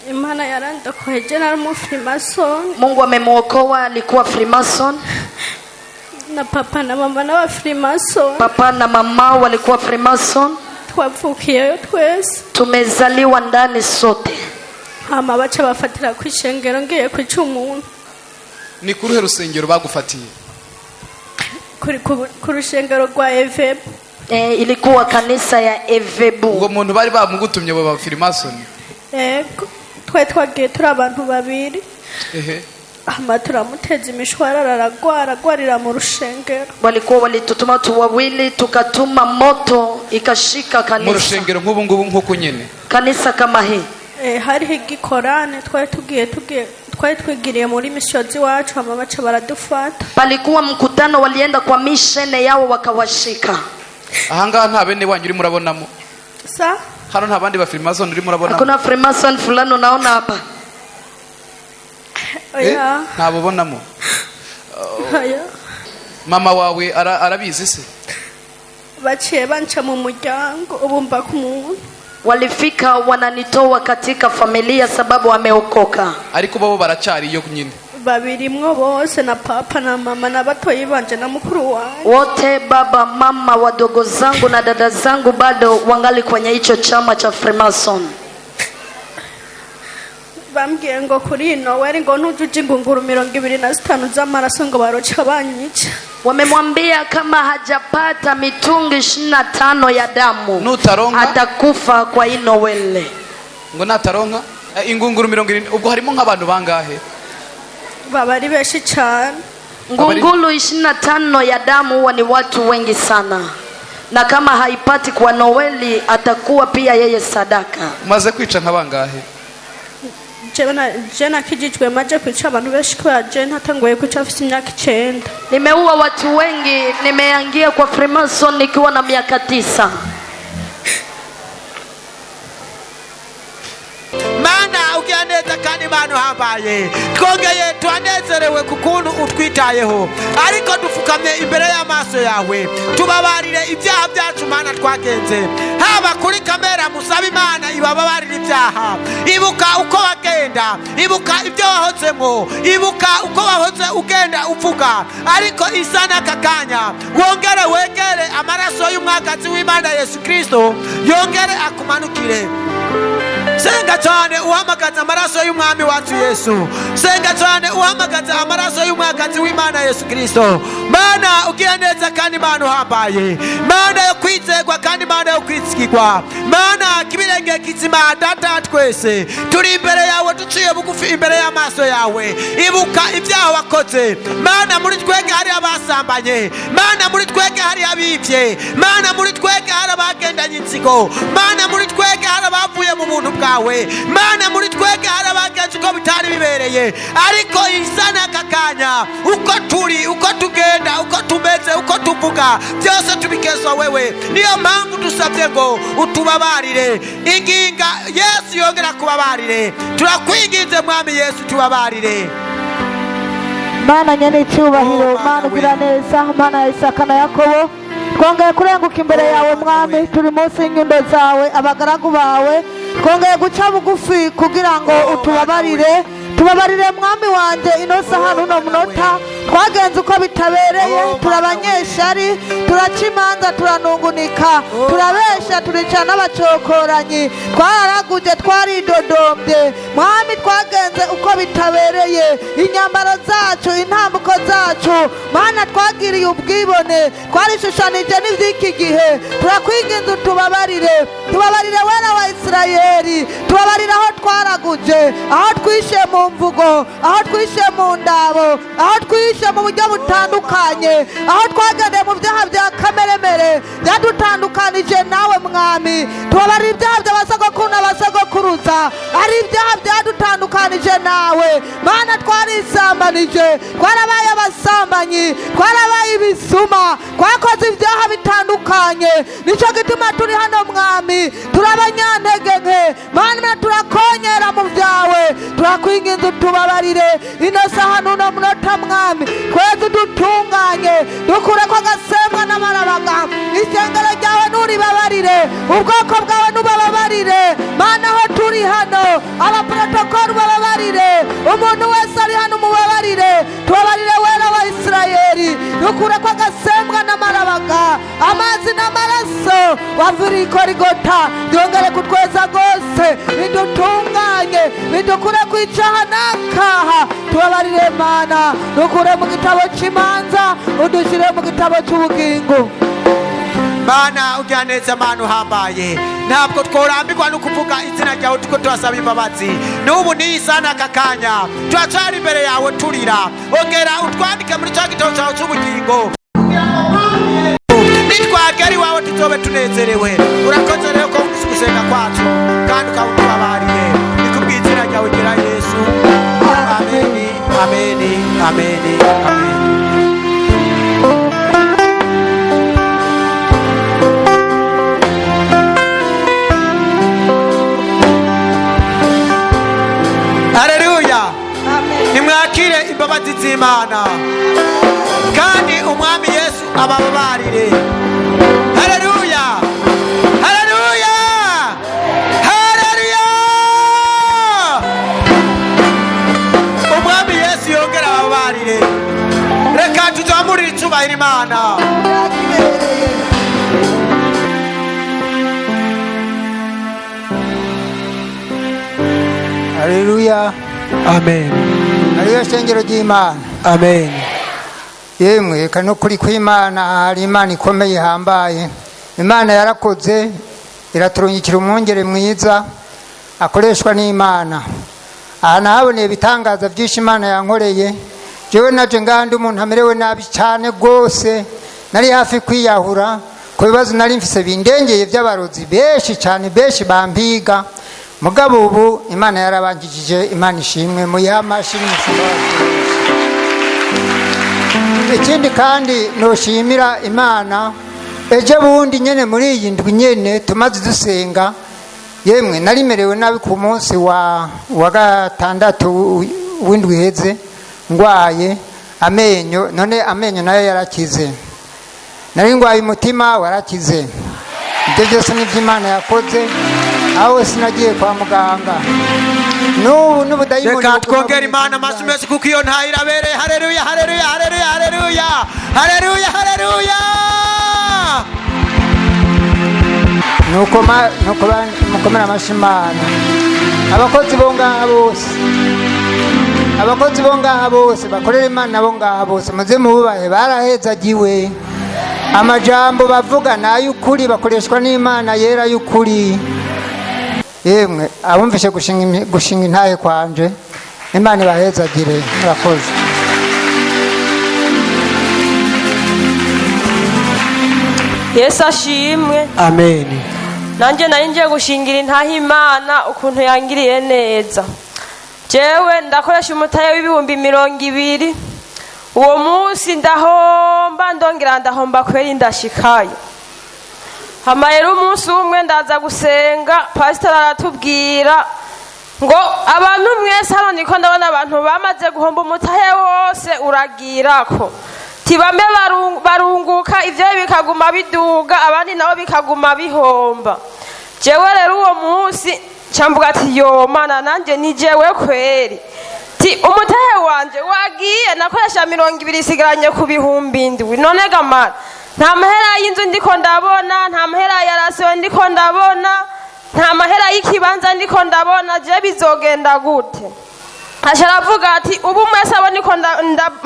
Imana yarandokoye, je nari umufrimasoni. Mungu amemwokoa, alikuwa Freemason. Na papa na mama n'abafrimasoni. Papa na mama walikuwa Freemason. Twavukiyeyo twese. Tumezaliwa ndani sote. Hama baca bafatira kw'ishengero ngiye kwica umuntu. Ni ku ruhe rusengero bagufatiye? Ku rushengero rwa Evebu. Ilikuwa kanisa ya Ubwo Evebu. muntu bari bamugutumye bo ba Freemason? Ego, twari twagiye turi abantu babiri. Ehe. Hama turamuteza imishwarara, aragwara, agwarira mu rushengero. Walikuwa walitutuma watu wawili, tukatuma moto ikashika Mu kanisa. rushengero nk'ubu ngubu nk'uku nyine? Kanisa kama hii. Hariho igikorane twari tugiye twari twigiriye muri misiyo z'iwacu, hama baca baradufata. Palikuwa mkutano, walienda kwa mishene yao wakawashika. Ahangaha nta bene wanyu urimo urabonamo? Sa? Hano nta bandi ba Freemason urimo urabonamo? Hakuna Freemason fulani unaona hapa? Oya. Ntabwo ubonamo? Oya. Mama wawe arabizi se? Baciye banca mu muryango, ubu mba ku muntu. Walifika wananitoa katika familia sababu wameokoka. Ariko bo baracyariyo nyine? Babirimwo bose, na papa na mama na batoyi banje na mukuru wanje. Wote, baba, mama, wadogo zangu na dada zangu bado wangali kwenye hicho chama cha Freemason. Bambwiye ngo kuri noweli ngo ntujuje ingunguru 25 z'amaraso ngo baroca banyica. Wamemwambia kama hajapata mitungi 25 ya damu Nutaronka? atakufa kwa hii Noel. Ngo nataronka ingunguru 70, ubwo harimo nk'abantu bangahe? Baba ari benshi cane. Ngungulu 25 ya damu huwa ni watu wengi sana, na kama haipati kwa Noeli atakuwa pia yeye sadaka. Umaze kwica nka bangahe? Jewe nakijijwe maje kwica abantu benshi kubera jewe ntatanguye kwica mfise imyaka 9. Nimeua watu wengi, nimeangia kwa Freemason nikiwa na miaka 9. Mana ugira neza kandi Mana uhambaye, twongeye twanezerewe ku kuntu utwitayeho, ariko dupfukamye imbere y'amaso yawe, tubabarire ibyaha byacu. Mana, twagenze haba kuri kamera, musaba Imana ibababarire ibyaha. Ibuka uko wagenda, ibuka ibyo wahozemo, ibuka uko wahoze ugenda uvuga, ariko isa n'aka kanya wongere wegere amaraso y'umwagazi w'Imana Yesu Kristo, yongere akumanukire. Senga cyane uhamagaza amaraso y'umwami wacu Yesu. Senga cyane uhamagaza amaraso y'umwagazi w'Imana Yesu Kristo. Mana ugira neza kandi Mana uhambaye, Mana yo kwizerwa kandi Mana yo kwizigirwa, Mana kibirenge kizima, Data twese turi imbere yawe, duciye bugufi imbere y'amaso yawe. Ibuka ibyaha wakoze. Mana, muri twege hari abasambanye, Mana, muri twege hari abibye, Mana, muri twege hari abagendanye inzigo, Mana, muri twege hari abavuye mu buntu bwawe, Mana, muri twege hari abagenze uko bitari bibereye, ariko isa n'aka kanya uko turi, uko tugenda, uko tumeze, uko tuvuga, byose tubikeswa wewe. Niyo mpamvu dusabye ngo utubabarire. Inginga Yesu yongera kubabarire. Turakwinginze Mwami Yesu, tubabarire. Mana nyene icyubahiro, Oh, Mana Mana ugira we. neza, Mana ya Isaka na Yakobo, twongeye kurenguka imbere yawe Mwami, turi munsi y'inyundo zawe, abagaragu bawe twongeye guca bugufi kugira ngo Oh, utubabarire, tubabarire Mwami wanje. Ino saha n'uno munota twagenze uko bitabereye. Oh, Mana Turi abanyeshari, turaca imanza, turanungunika, Oh, turabesha, turica n'abacokoranyi, twararaguje, twaridodombye. Mwami, twagenze uko bitabereye, inyambaro zacu, intambuko zacu, Mana, twagiriye ubwibone, twarishushanije n'ivy'iki gihe. Turakwinginze utubabarire, tubabarire Wera wa Isirayeli, tubabarire aho twaraguje, aho twishe mu mvugo, aho twishe mu ndabo, aho twishe mu buryo butandukanye, aho twagendeye mu byaha bya kameremere byadutandukanije nawe. Mwami, tubabarire ibyaha by'abasogokuru n'abasogokuruza, ari ibyaha byadutandukanije nawe. Mana, twarisambanije, twarabaye abasambanyi, twarabaye ibisuma, twakoze ibyaha bitandukanye. Nicyo gituma turi hano Mwami, turi abanyantege nke. Mana, turakonyera mu byawe, turakwinginze utubabarire ino saha n'uno munota. Mwami, tweze dutunganye, dukureko agasemwa n'amarabaga. Isengero ryawe nuribabarire, ubwoko bwawe nubababarire. Mana, aho turi hano abaprotokole Umuntu wese ari hano umubabarire, tubabarire wera wa Isirayeli, dukure ko agasembwa n'amarabaga, amazi n'amaraso wavuriye ikorigota, byongere kutweza rwose, bidutunganye, bidukure ku icaha n'akaha. Tubabarire Mana, dukure mu gitabo cy'imanza, udushyire mu gitabo cy'ubugingo. Mana ugira neza, Mana uhambaye, ntabwo tworambirwa no kuvuga izina ryawe tuko turasaba imbabazi. N'ubu n'iyi sana aka kanya turacari imbere yawe turira. Ongera utwandike muri cya gitabo cyawe cy'ubugingo, nitwagera iwawe tuzobe tunezerewe. Urakoze rero ko wumvise ugusenga kwacu kandi ukaba utubabariye. Ni kubw'izina ryawe ryera Yesu, ameni, ameni, ameni, ameni. Haleluya! Nimwakire imbabazi z'Imana kandi Umwami Yesu abababarire. Haleluya, haleluya, haleluya! Umwami Yesu yongera abababarire. Reka tuzamurire icubahiro Imana. Byakibereye. Haleluya. Amen. Haleluya, shengero ry'Imana. Amen. Yemwe, reka no kuri kw'Imana, hari Imana ikomeye ihambaye. Imana yarakoze iraturungikira umwungere mwiza akoreshwa n'Imana. Aha nahaboneye ibitangaza byinshi Imana yankoreye. Jewe naje ngaha ndi umuntu amerewe nabi cyane rwose, nari hafi kwiyahura ku bibazo nari mfise bindengeye by'abarozi benshi cyane, benshi bampiga. Mugabo ubu Imana yarabangijije. Imana ishimwe, muyihe amashi n'umushumba wacu. Ikindi kandi noshimira Imana, ejo bundi nyene muri iyi ndwi nyene tumaze dusenga, yemwe narimerewe nabi ku munsi wa gatandatu w'indwi iheze, ngwaye amenyo. None amenyo nayo yarakize. Nari ngwaye umutima, warakize. Ibyo byose nibyo Imana yakoze. Aho sinagiye kwa muganga, n'ubu n'ubudayimoni Reka buguma twongere Imana amaso menshi kuko iyo ntayo irabereye. Haleluya, haleluya, haleluya, haleluya, haleluya, haleluya! Nuko nuko mukomere amashyi Imana. Abakozi bo ngaha bose, abakozi bo ngaha bose bakorera Imana bo ngaha bose, muze mububahe, barahezagiwe. Amajambo bavuga ni ay'ukuri, bakoreshwa n'Imana yera y'ukuri. Yemwe, abumvishe gushinga intahe kwanje, Imana ibahezagire. Murakoze. Yesu ashimwe. Amen. Nanjye nari ngiye gushingira intahe Imana ukuntu yangiriye neza. Jewe ndakoresha umutahe w'20,000. Uwo munsi ndahomba, ndongera ndahomba kweri, ndashikayo. Hama rero umunsi umwe ndaza gusenga, pasiteri aratubwira ngo abantu mwese hano niko ndabona abantu bamaze guhomba umutahe wose uragirako, tibamwe barunguka ivyo bikaguma biduga, abandi nabo bikaguma bihomba. Jewe rero uwo munsi camvuga ati yo Mana, nanje ni jewe kweri, ti umutahe wanje wagiye, nakoresha 20 isigaranye ku 7,000. None gamana nta mahera y'inzu ndiko ndabona, nta mahera ya rasiyo ndiko ndabona, nta mahera y'ikibanza ndiko ndabona, je bizogenda gute? Aca aravuga ati ubu mwese abo niko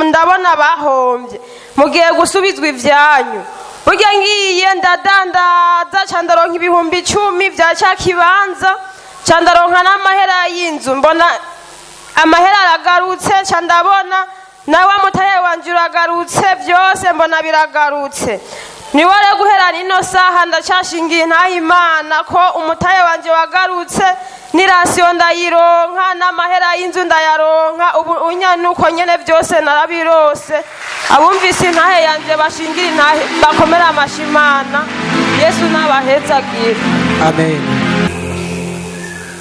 ndabona bahombye, mugiye gusubizwa ivyanyu. Burya ngiye ndadandaza ca ndaronka 10,000 vya ca kibanza, ca ndaronka n'amahera y'inzu, mbona amahera aragarutse, ca ndabona nawe mutahe wanje uragarutse, byose mbona biragarutse. Niwe rero guhera nino saha ndacashingiye intahe Imana ko umutahe wanje wagarutse, n'irasiyo ndayironka, n'amahera y'inzu ndayaronka. Ubu unya nuko nyene byose narabirose. Abumvise intahe yanje bashingira intahe, bakomera amashi Imana. Yesu nabahezagire. Amen.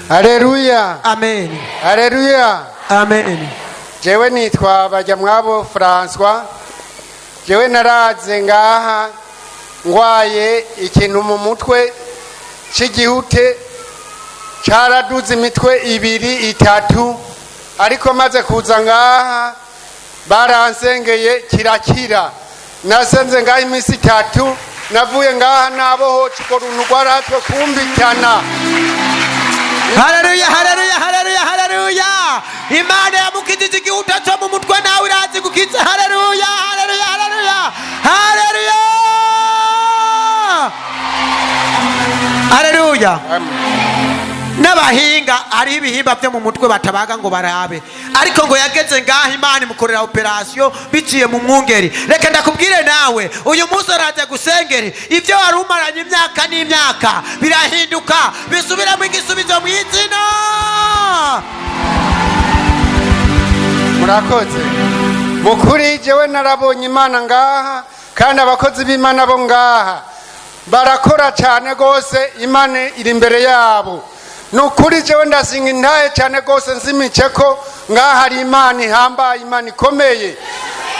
Haleluya. Amen. Haleluya. Amen. Jewe nitwa Bajyamwabo François. Jewe naraze ngaha ngwaye ikintu mu mutwe c'igihute, caraduze imitwe ibiri itatu. Ariko maze kuza ngaha baransengeye kirakira. Nasenze ngaha iminsi 3, navuye ngaha nabohoca urwo runtu rwaratwe kumbitana. Haleluya, haleluya, haleluya, haleluya! Imana yamukijije igihuta cyo mu mutwe, nawe irazi gukiza. Haleluya, haleluya, haleluya, haleluya, haleluya! N'abahinga hariho ibihimba byo mu mutwe batabaga ngo barabe, ariko ngo yageze ngaho Imana imukorera operasiyo biciye mu mwungeri. Reka ndakubwire, nawe uyu munsi araza gusengera, ibyo wari umaranye imyaka n'imyaka birahinduka, bisubiramo igisubizo mu izina. Murakoze. Mukuri jewe narabonye Imana ngaha, kandi abakozi b'Imana bo ngaha barakora cyane rwose, Imana iri imbere yabo. Ni ukuri jewe ndasinga intahe cyane rwose, nzimice ko ngaha hari Imana ihambaye, Imana ikomeye,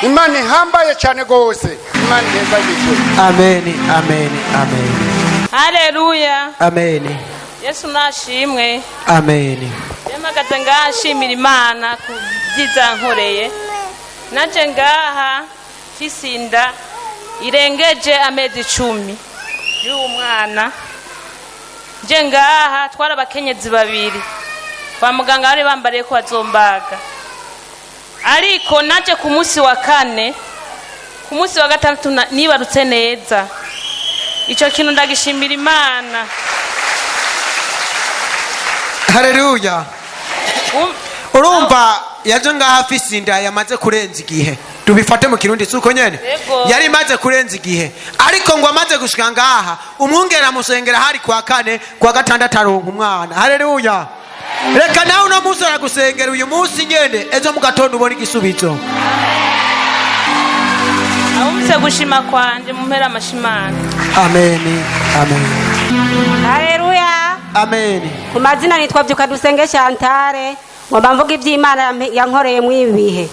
Imana ihambaye cyane rwose. Imana iheza gice. Amen, amen, amen. Haleluya. Amen. Yesu nashimwe. Amen. Yamagaze ngaha nshimira Imana ku byiza nkoreye. Naje ngaha mfise inda irengeje amezi 10 y'uwo mwana. Nje ngaha twari abakenyezi babiri, kwa muganga bari bambariye ko bazombaga, ariko naje ku munsi wa 4, ku munsi wa 6 nibarutse neza. Ico kintu ndagishimira Imana. Haleluya. Urumva yaje ngaha afise inda yamaze kurenza igihe, tubifate mu Kirundi suko nyene, yari imaze kurenza igihe, ariko ngo amaze gushika ngaha umwungera amusengera hari kwa 4, kwa 6 aronka umwana. Haleluya. Reka nawe uno munsi aragusengera, uyu munsi nyene, ejo mu gatondo ubona igisubizo. Abumvise gushima kwanje mumpera amashimana. Amen, amen. Haleluya. Amen. Ku mazina nitwa Byuka Dusenge Chantale, ngomba mvuga iby'Imana yankoreye mu ibihe.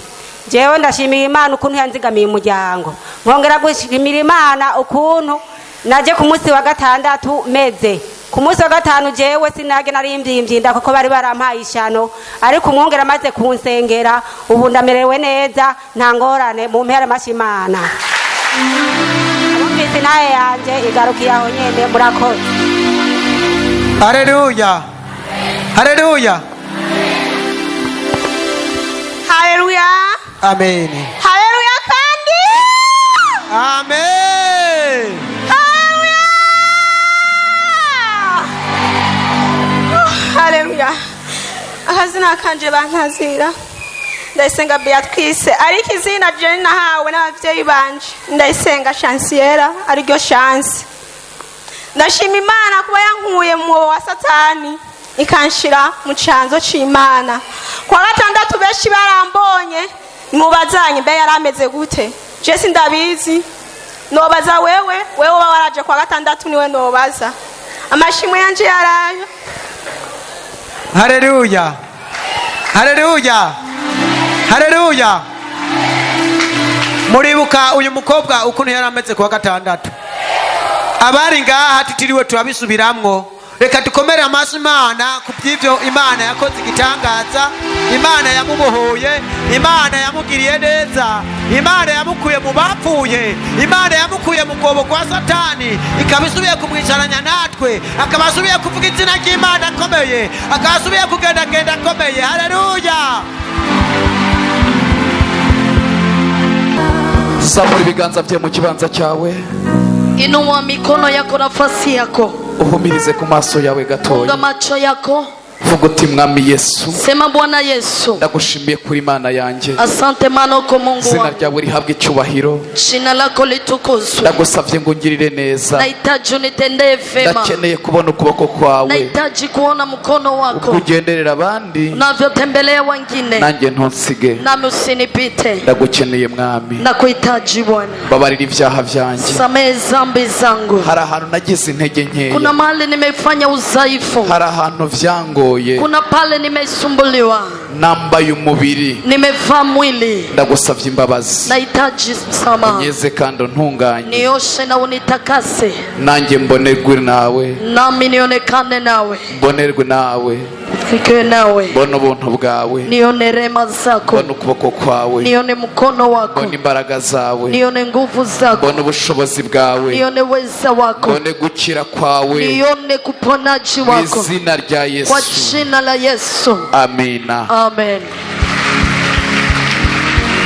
Jewe ndashimira Imana ukuntu yanzigamiye umuryango, nkongera gushimira Imana ukuntu naje ku munsi wa 6 meze. Ku munsi wa 5 jewe sinage nari imbyimbyinda kuko bari barampaye ishano, ariko umwungera amaze kunsengera ubu ndamerewe neza, nta ngorane. Mu mpera amashimana abumvise naye yanje igarukiye aho nyene. Murakoze. Haleluya, haleluya. Haleluya. Amen. Haleluya kandi. Amen. Haleluya. Haleluya. Akazina kanje bankazira Ndayisenga Beatrice, ariko izina je nahawe n'abavyeyi banje Ndayisenga Chanciera, ariryo Chance. Ndashima Imana kuba yankuye mu mwobo wa Satani ikanshira mu canzo c'Imana. Kwa 6 benshi barambonye, mubazanye mbe yarameze gute? Je sindabizi, nobaza wewe uba waraje kwa 6 niwe nobaza. Amashimwe yanje yarayo. Haleluya, haleluya, haleluya. Muribuka uyu mukobwa ukuntu yarameze kuwa 6? Abari ngaha tutiriwe turabisubiramwo. Reka dukomere amaso Imana ku by'ivyo Imana yakoze igitangaza. Imana yamubohoye, Imana yamugiriye neza, Imana yamukuye mu bapfuye, Imana yamukuye mu mwobo kwa Satani, ikaba isubiye kumwicaranya natwe, akaba asubiye kuvuga izina ry'Imana akomeye, akaba asubiye kugendagenda akomeye. Haleluya. Zamura ibiganza bye mu kibanza cyawe. Inua mikono yako nafasi yako. Uhumirize ku maso yawe gatoya. Funga macho yako. Vuga uti Mwami Yesu. Sema Bwana Yesu. Ndagushimiye kuri Imana yanjye. Asante maana uko Mungu Izina wangu. ryawe rihabwe icyubahiro. Jina lako litukuzwe. Ndagusavye ngo ungirire neza. Nahitaji unitendee vema. Ndakeneye kubona ukuboko kwawe. Nahitaji kuona mkono wako. Ugenderera abandi. Unavyotembelea wengine. Nanjye ntunsige. Nami usinipite. Ndagukeneye Mwami. Nakuhitaji Bwana. Babarira ibyaha byanjye. Samehe dhambi zangu. Hari ahantu nagize intege nkeya. Kuna mahali nimefanya udhaifu. Hari ahantu vyangoye. Kuna pale nimesumbuliwa. Nambaye umubiri. Nimevaa mwili. Ndagusabye imbabazi. Nahitaji msamaha. Unyeze kandi untunganye. Nioshe na unitakase. Nanjye mbonerwe nawe. Nami nionekane nawe. Mbonerwe nawe. Fikiwe nawe. Mbone ubuntu bwawe. Nione rehema zako. Mbone ukuboko kwawe. Nione mkono wako. Mbone imbaraga zawe. Nione nguvu zako. Mbone ubushobozi bwawe. Nione weza wako. Mbone gukira kwawe. Nione kuponaji Mu wako. izina rya Kwa Yesu. jina la Yesu. Amina. Amen.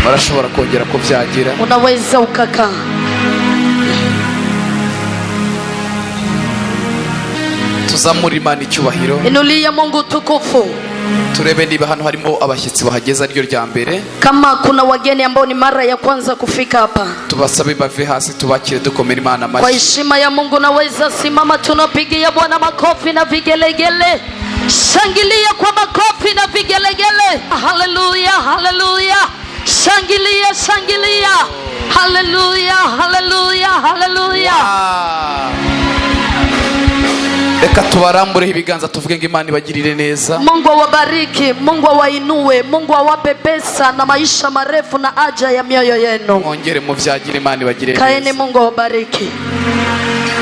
Barashobora kongera kubyagira. Unaweza ukakaa. Tuzamure Imana icyubahiro. Inulia Mungu tukufu. Turebe niba hano harimo abashyitsi bahageze ariryo rya mbere. Kama kuna wageni ambao ni mara ya kwanza kufika hapa, Tubasabe bave hasi tubakire dukomere Imana kwa amashyi. heshima ya Mungu naweza simama, tunapigia Bwana makofi na vigelegele. Shangilia kwa makofi na vigelegele. Haleluya, haleluya. Shangilia, shangilia. Haleluya, haleluya, haleluya. Reka tubarambureho ibiganza tuvuge ngo Imana ibagirire neza. Mungu awabariki, Mungu awainue, Mungu awape pesa na maisha marefu na haja ya mioyo yenu. Mwongere mubyagire Imana ibagirire Kaeni, neza. Mungu awabariki.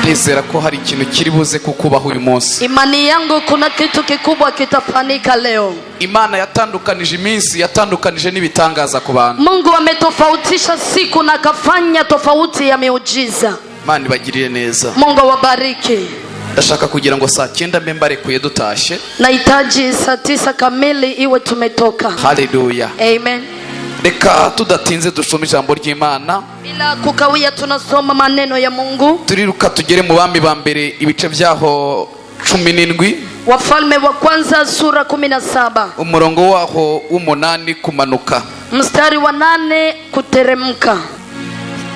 Ndizera ko hari ikintu kiri buze kukubaho uyu munsi. Imani yangu kuna kitu kikubwa kitafanyika leo. Imana yatandukanije iminsi, yatandukanije n'ibitangaza ku bantu. Mungu ametofautisha siku na akafanya tofauti ya miujiza. Imana ibagirire neza. Mungu awabariki. Ndashaka kugira ngo saa cyenda mbe mbarekuye dutashye. Nahitaji saa 9 kamili iwe tumetoka. Haleluya. Amen. Reka tudatinze dusome ijambo ry'Imana. Bila kukawia tunasoma maneno ya Mungu. Turiruka tugere mu bami ba mbere ibice byaho 17. Wafalme wa kwanza sura 17. Umurongo waho w'umunani kumanuka. Mstari wa 8 kuteremka.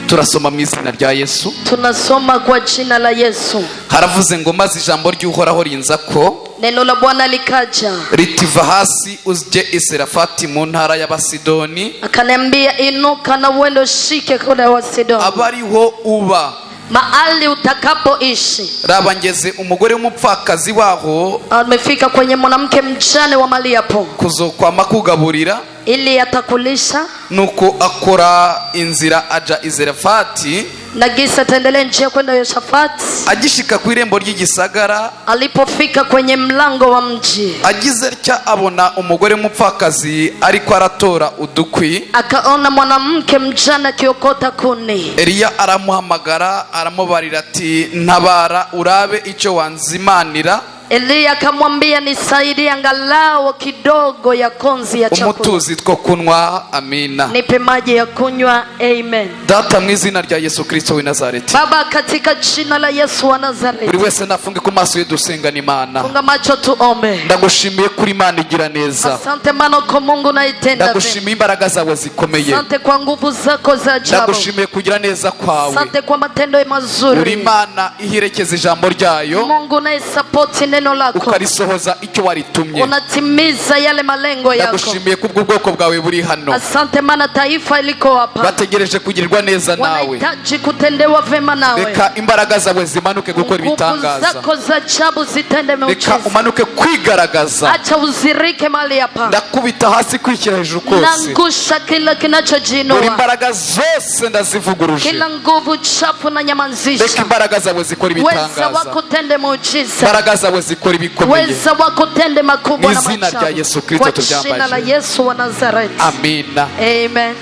Turasoma mu izina rya Yesu. Tunasoma kwa jina la Yesu. Haravuze ngo maze ijambo ry'Uhoraho rinza ko Neno la Bwana likaja ritiva hasi ujye i Serafati mu ntara y'Abasidoni, akaniambia, inuka na uende ushike kule Wasidoni, abariho uba mahali utakapoishi. Raba ngeze umugore w'umupfakazi waho Amefika kwenye mwanamke mjane wa mali hapo, kuzokwama kugaburira. ili atakulisha. Nuko akora inzira aja i Serafati. Na gisa ataendelea njia kwenda Yoshafati. Agishika ku irembo ry'igisagara, Alipofika kwenye mlango wa mji, agize atya abona umugore w'umupfakazi ariko aratora udukwi. akaona mwanamke mjane akiokota kuni. Eliya aramuhamagara aramubarira ati ntabara urabe icyo wanzimanira. Eliya akamwambia, nisaidie angalau kidogo ya konzi ya chakula, Umutuzi two kunywa. Amina. nipe maji ya kunywa. Amen. Data mu izina rya Yesu Kristo w'i Nazareti, Baba, katika jina la Yesu wa Nazareti, buri wese nafunge ku maso ye dusengana Imana. funga macho tuombe. Ndagushimiye kuri Imana igira neza. Asante maana uko Mungu naitenda vema. Ndagushimiye imbaraga zawe zikomeye. Asante kwa nguvu zako za ajabu. Ndagushimiye kugira neza kwawe. Asante kwa matendo Uri mazuri. Imana iherekeza ijambo ryayo, Mungu unayesapoti neno lako, ukarisohoza icyo waritumye. unatimiza yale malengo yako. Ndagushimiye kubw'ubwoko bwawe buri hano, Asante maana taifa liko hapa, bategereje kugirirwa neza nawe. wanahitaji kutendewa vema nawe. Reka imbaraga zawe zimanuke gukora Nguvu ibitangaza. zako za ajabu zitende Reka miujiza. umanuke kwigaragaza. Acha uzirike mali hapa, Ndakubita hasi kwishyira hejuru kose. nangusha kila Buri kinachojiinua, imbaraga zose ndazivuguruje. kila nguvu chafu na Reka nyamazisha. imbaraga zawe zikora Weza ibitangaza. wako tende muujiza, Imbaraga zawe zikora ibikomeye. weza wako tende makubwa na Mu izina rya maajabu. Yesu Kristo Kwa jina la tubyambaje. Yesu wa Nazareti. Amina. Amen.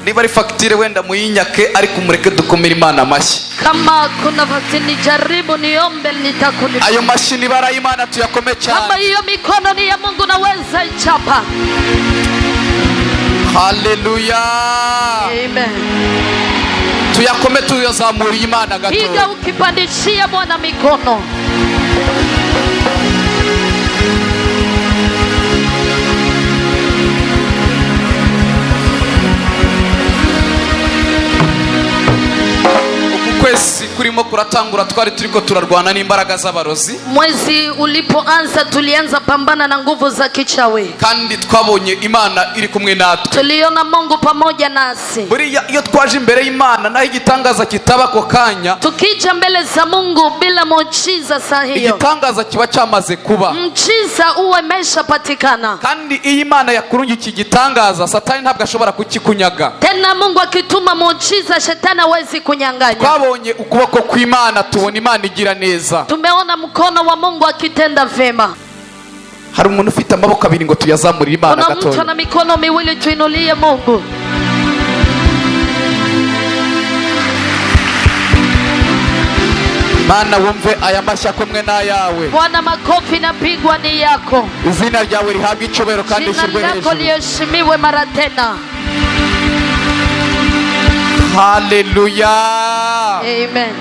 Niba ari fagitire wenda muyinyake, ariko mureke dukomere Imana amashyi. Kama kuna vaccine jaribu niombe, nitakulipa. Ayo mashyi niba ari ay'Imana tuyakome Kama cyane. hiyo mikono ni ya Mungu naweza ichapa. Haleluya. Amen. Tuyakome tuyazamuriye Imana Piga gato. ukipandishia Bwana mikono. Uku Ukwezi kurimo kuratangura, twari turiko turarwana n'imbaraga z'abarozi. Mwezi ulipoanza tulianza pambana na nguvu za kichawi. Kandi twabonye Imana iri kumwe natwe. Tuliona Mungu pamoja nasi. Buriya iyo twaje imbere y'Imana, naho igitangaza kitaba ako kanya, Tukija mbele za Mungu bila muujiza saa hiyo, igitangaza kiba cyamaze kuba. Mjiza uwe meshapatikana. Kandi iyo Imana yakurungikiye igitangaza, Satani ntabwo ashobora kukikunyaga. Tena Mungu akituma muujiza, shetani hawezi kunyang'anya. Twabonye ukuboko kw'Imana, tubona Imana igira neza. Tumeona mkono wa Mungu akitenda vyema. Hari umuntu ufite amaboko abiri ngo tuyazamurire Imana Kuna mtu gatoya? ana mikono miwili, tuinulie Mungu. Mana, wumve aya mashyi akomwe n'ayawe. Bwana, makofi napigwa ni yako. Izina ryawe rihabwe icyubahiro kandi Jina rishyirwe lako hejuru. liheshimiwe mara tena. Haleluya. Amen.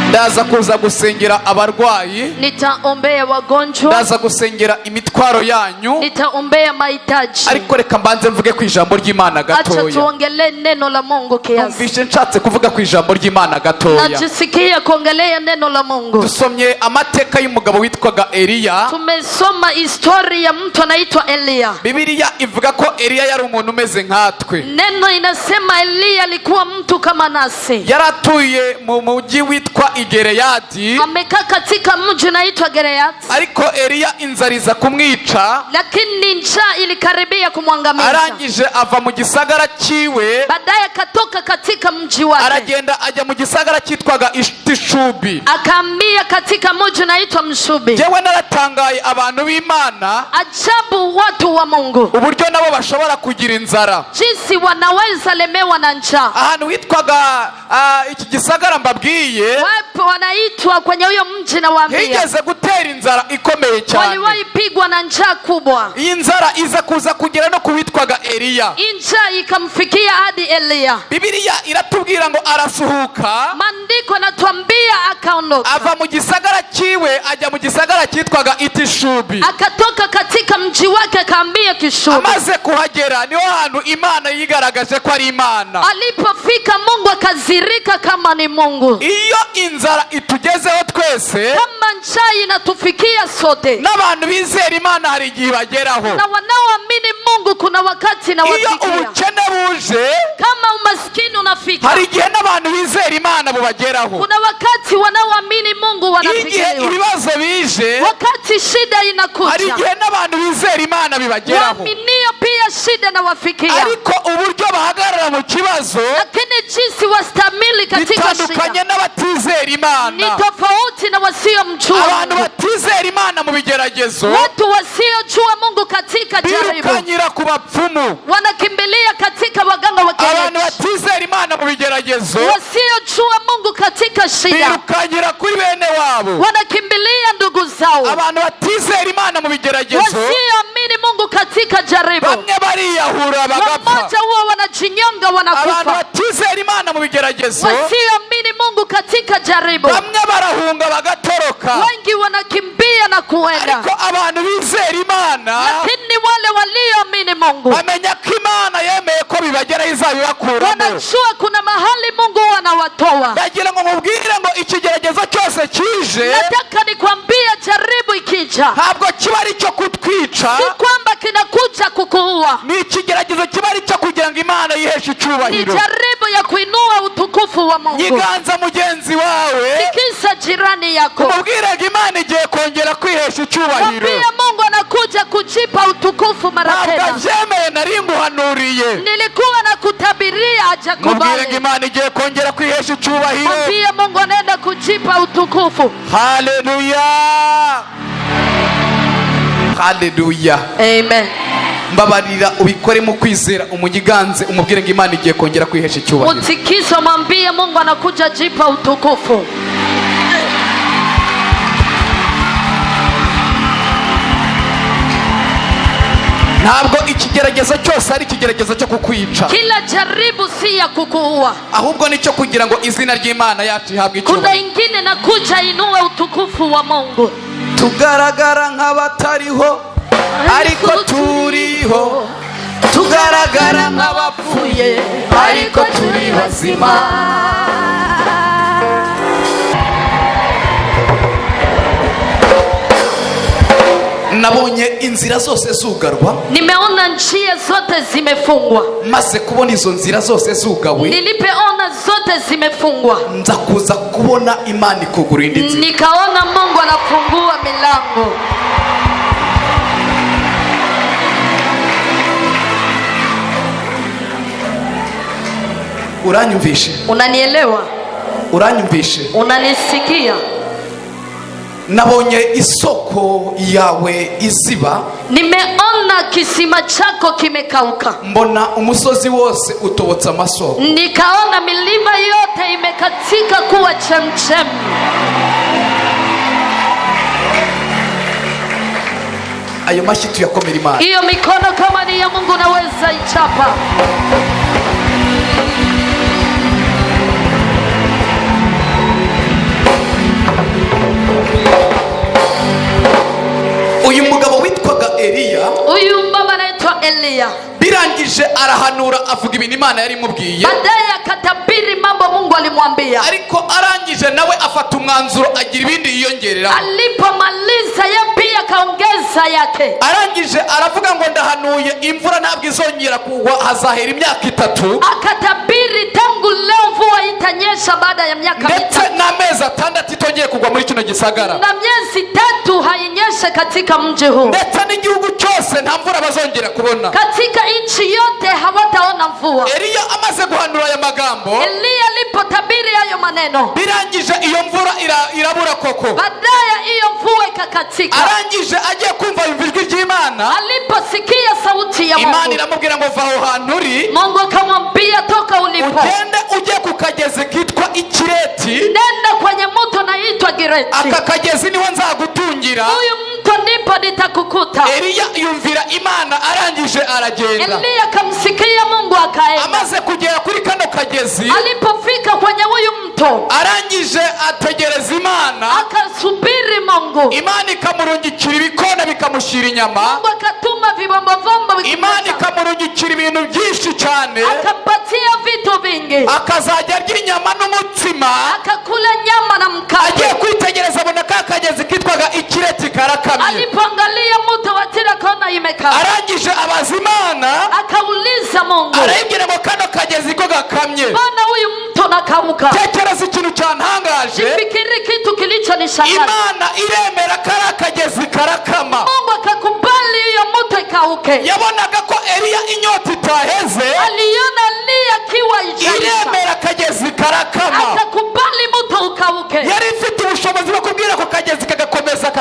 Ndaza kuza gusengera abarwayi. Nitaombea wagonjwa. Ndaza gusengera imitwaro yanyu. Nitaombea mahitaji. Ariko reka mbanze mvuge ku ijambo ry'Imana Acha gatoya. tuongelee neno la Mungu kiasi. Numvishe nshatse kuvuga ku ijambo ry'Imana gatoya. Najisikia kuongelea neno la Mungu. Dusomye amateka y'umugabo witwaga Eliya. Tumesoma historia ya mtu anaitwa Eliya. Bibiliya ivuga ko Eliya yari umuntu umeze nkatwe. Neno inasema Eliya alikuwa mtu kama nasi. Yari atuye mu mujyi witwa Igereyadi. Amekaa katika mji unaitwa Gilead, Ariko Eliya inzara iza kumwica. Lakini njaa ilikaribia kumwangamiza. Arangije ava mu gisagara cyiwe, Baadaye akatoka katika mji wake, aragenda ajya mu gisagara cyitwaga Ishubi. Akahamia katika mji unaitwa Mshubi. Njyewe naratangaye, abantu b'Imana, Ajabu watu wa Mungu, uburyo nabo bashobora kugira inzara. Jinsi wanaweza lemewa na njaa. Ahantu hitwaga iki gisagara mbabwiye, Wapo wanaitwa kwenye huyo mji nawaambia, higeze gutera inzara ikomeye cyane. Waliwahi pigwa na njaa kubwa. Iyi nzara iza kuza kugera no ku witwaga Eliya. Hii njaa ikamfikia hadi Eliya. Bibiliya iratubwira ngo arasuhuka, Maandiko yanatuambia akaondoka, ava mu gisagara cyiwe ajya mu gisagara cyitwaga Itishubi. Akatoka katika mji wake akaambia Kishubi. Amaze kuhagera niho hantu Imana yigaragaje ko ari Imana. Alipofika Mungu akazirika kama ni Mungu. Iyo inzara itugezeho twese, Kama njaa inatufikia sote, n'abantu bizera Imana hari igihe ibageraho. Na wanaoamini Mungu kuna wakati Iyo inawafikia. ubukene buje, Kama umaskini unafika, hari igihe n'abantu bizera Imana bubageraho. Kuna wakati wanaoamini Mungu Iyo igihe wanafikiriwa. ibibazo bije, Wakati shida hari inakuja, igihe n'abantu bizera Imana bibageraho. Waaminio pia shida inawafikia. Ariko uburyo bahagarara mu kibazo Lakini jinsi wastamili katika bitandukanye shida n'abatizera ni Imana. tofauti na wasiomjua Abantu Mungu. batizera Imana mu bigeragezo Watu wasiojua Mungu katika jaribu birukanyira ku bapfumu. Wanakimbilia katika waganga wa Abantu kienyeji. batizera Imana mu bigeragezo Wasiojua Mungu katika shida birukanyira kuri bene wabo. Wanakimbilia ndugu zao. Abantu batizera Imana mu bigeragezo Wasioamini Mungu katika jaribu, bamwe bariyahura bagapfa. Wamoja huwa wanajinyonga, Abantu wanakufa. batizera Imana mu bigeragezo Wasioamini Mungu katika jaribu, bamwe barahunga bagatoroka. Wengi wanakimbia na kuenda. Ariko abantu bizera Imana Lakini wale walioamini Mungu bamenya ko Imana yemeye ko bibageraho izabibakuramo. Wanajua kuna mahali Mungu huwa anawatoa. Ndagira ngo mubwire ngo ikigeragezo cyose kije, Nataka nikwambie, jaribu ikija, ntabwo kiba ari icyo kutwica, si kwamba kinakuja kukuua, ni ikigeragezo kiba ari icyo kugira ngo Imana yiheshe ni icyubahiro. jaribu ya kuinua utukufu wa Mungu. Nyiganza mugenzi wawe, Tikisa jirani yako, umubwire ngo Imana igiye kongera kwihesha icyubahiro. Mwambie Mungu anakuja kujipa utukufu mara Ntabwo tena. abyemeye, nari nguhanuriye. Nilikuwa nakutabiria, Mubwire ngo hajakubali. Imana igiye kongera kwihesha icyubahiro. Mwambie Mungu anaenda kujipa utukufu. Haleluya, haleluya. Amen. Mbabarira ubikore mu kwizera, umugiganze umubwire ngo Imana igiye kongera kwihesha icyubahiro. Mtikiso, mwambie Mungu anakuja jipa utukufu. Ntabwo ikigeragezo cyose ari ikigeragezo cyo kukwica, Kila jaribu si ya kukuua, ahubwo nicyo kugira ngo izina ry'Imana yacu ihabwe kuna icyubahiro. ingine nakuja inue utukufu wa Mungu. Tugaragara nk'abatariho ariko turiho, tugaragara nk'abapfuye ariko turi bazima. Nabonye inzira zose zugarwa. Nimeona njia zote zimefungwa. Maze kubona izo nzira zose zugawe, Nilipoona zote zimefungwa, nza kuza kubona Imana ikugura indi nzira. Nikaona Mungu anafungua milango. Uranyumvishe? Unanielewa? Uranyumvishe? Unanisikia? Nabonye isoko yawe iziba. Nimeona kisima chako kimekauka. Mbona umusozi wose utobotse amasoko. Nikaona milima yote imekatika kuwa chemchem. Ayo mashyi tuyakomera Imana. Hiyo mikono kama ni ya Mungu naweza ichapa. Uyu mugabo witwaga Eliya, Huyu baba anaitwa Eliya, birangije arahanura, avuga ibintu Imana yari imubwiye. Baadaye akatabiri mambo Mungu alimwambia. Ariko arangije nawe afata umwanzuro, agira ibindi yiyongereraho. Alipomaliza yeye pia akaongeza yake. Arangije aravuga ngo ndahanuye, imvura ntabwo izongera kugwa, hazahera imyaka 3. Akatabiri tangu leo mvua itanyesha baada ya miaka ndetse 3. n'amezi 6 itongeye kugwa muri kino gisagara, na miezi 3 hainyeshe katika mji huu, ndetse n'igihugu cyose nta mvura bazongera kubona. Katika nchi yote hawataona mvua. Eliya amaze guhanura aya magambo, Eliya alipotabiri hayo maneno, birangije iyo mvura irabura koko. Baadaye hiyo mvua ikakatika. Arangije agiye kumva ijwi ry'Imana. Aliposikia sauti ya Imana Mungu, iramubwira ngo va aho hantu uri, Mungu akamwambia toka ulipo, ugende ujye ku kagezi kitwa Ikireti. Nenda kwenye mto naitwa Gireti. Aka kagezi niho nzagutungira. Huyu mto ndipo nitakukuta. Eliya yumvira Imana, arangije aragenda. Eliya akamsikia Mungu akaenda. Amaze kugera kuri kano kagezi, alipofika kwenye huyu mto, arangije ategereza Imana. Akasubiri Mungu. Imana ikamurungikira ibikona bikamushyira inyama. Mungu akatuma vibombovombo Imana vikamleta. ikamurungikira ibintu byinshi cyane. Akampatia vitu vingi. Akazajya arya inyama n'umutsima. Akakula nyama na mkate. Agiye kwitegereza abona ka kagezi kitwaga Ikireti karakamye. Alipoangalia mto wa Tira akaona imekauka. Arangije abaza Imana. Akauliza Mungu, arayibwira ngo kano kagezi ko gakamye. Mbona huyu mto unakauka? Tekereza ikintu cyantangaje. Sifikiri kitu kilichonishangaza. Imana iremera kari akagezi karakama. Mungu akakubali hiyo mto ikauke. Yabonaga ko Eliya inyota itaheze. Aliona Eliya akiwa ijaisha. Iremera akagezi karakama. Akakubali mto ukauke. Yari ifite ubushobozi bwo kubwira ko kagezi kagakomeza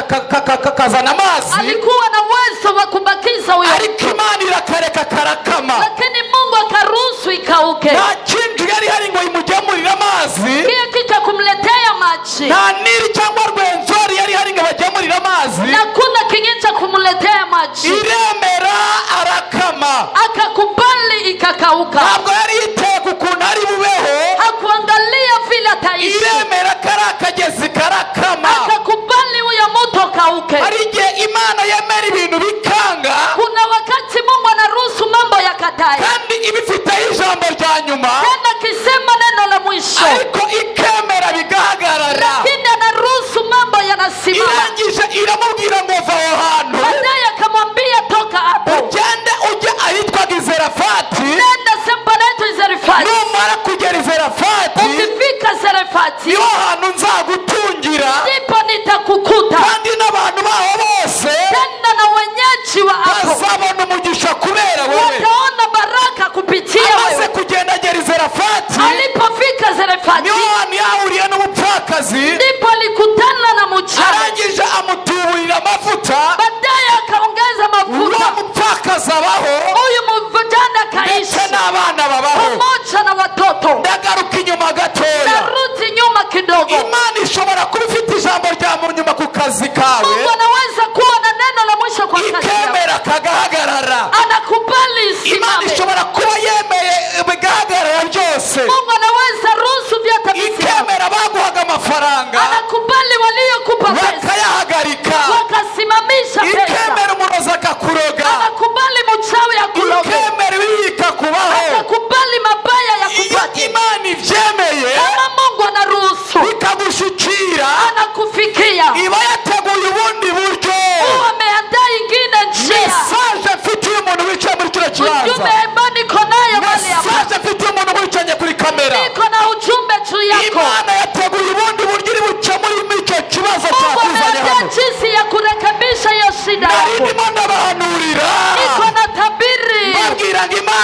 kakazana amazi. Alikuwa na uwezo wa kubakiza huyo Ariko Imana irakareka karakama. Lakini Mungu akaruhusu ikauke. Nta kintu yari hari ngo imugemurire amazi. Kile kitu cha kumletea maji. Nta Nili cyangwa Rwenzori yari hari ngo bagemurire amazi. Na kuna kingine cha kumletea maji. Iremera arakama. Akakubali ikakauka. Ntabwo yari yiteye ku kuntu ari bubeho. Hakuangalia vile ataishi. Iremera kari akagezi karakama. Akakubali huyo mto kauke. Hari igihe Imana yemera ibintu bikanga. Kuna wakati Mungu anaruhusu mambo yakatae. Kandi ibifiteho ijambo rya nyuma. Tena kisema neno la mwisho. Ariko ikemera bigahagarara. Lakini anaruhusu mambo yanasimama. Irangije iramubwira ngo va aho hantu. Baadaye akamwambia toka hapo. Ugende ujye ahitwaga Izerafati. Nenda sehemu panaitwa Zarefati. Numara kugera Izerafati, ukifika Zarefati, niho hantu nzagutungira. Ndipo nitakukuta. Kandi n'abantu baho bose tena na wenyeji wa hapo bazabona umugisha kubera wowe. Wataona baraka kupitia Amaze wewe. kugenda agera Izerafati, alipofika Zarefati, niho hantu yahuriye n'umupfakazi. Ndipo alikutana na mjane. Arangije amutuburira amavuta. Baadaye akaongeza mafuta. Uwo mupfakazi abaho. Huyu mjane akaishi. Ndetse n'abana babaho. Pamoja na watoto. Ndagaruka inyuma gatoya. Narudi nyuma kidogo. Imana ishobora kuba ifite ijambo rya mu nyuma ku kazi kawe. Mungu anaweza kuwa na neno la mwisho kwa kazi yako. Ikemera kagahagarara. Anakubali isimame. Imana ishobora kuba yemeye bigahagarara byose. Mungu anaweza ruhusu vyote visimame. Ikemera baguhaga amafaranga. Anakubali waliokupa pesa. Bakayahagarika. Wakasimamisha pesa. Ikemera umurozi akakuroga. Anakubali mchawi akuroge. Ikemera ibibi bikakubaho. Akakubali mabaya Iyo yakupate. Imana ibyemeye, Kama Mungu anaruhusu, bikagushikira, anakufikia. Iba yateguye ubundi buryo. Huwa ameandaa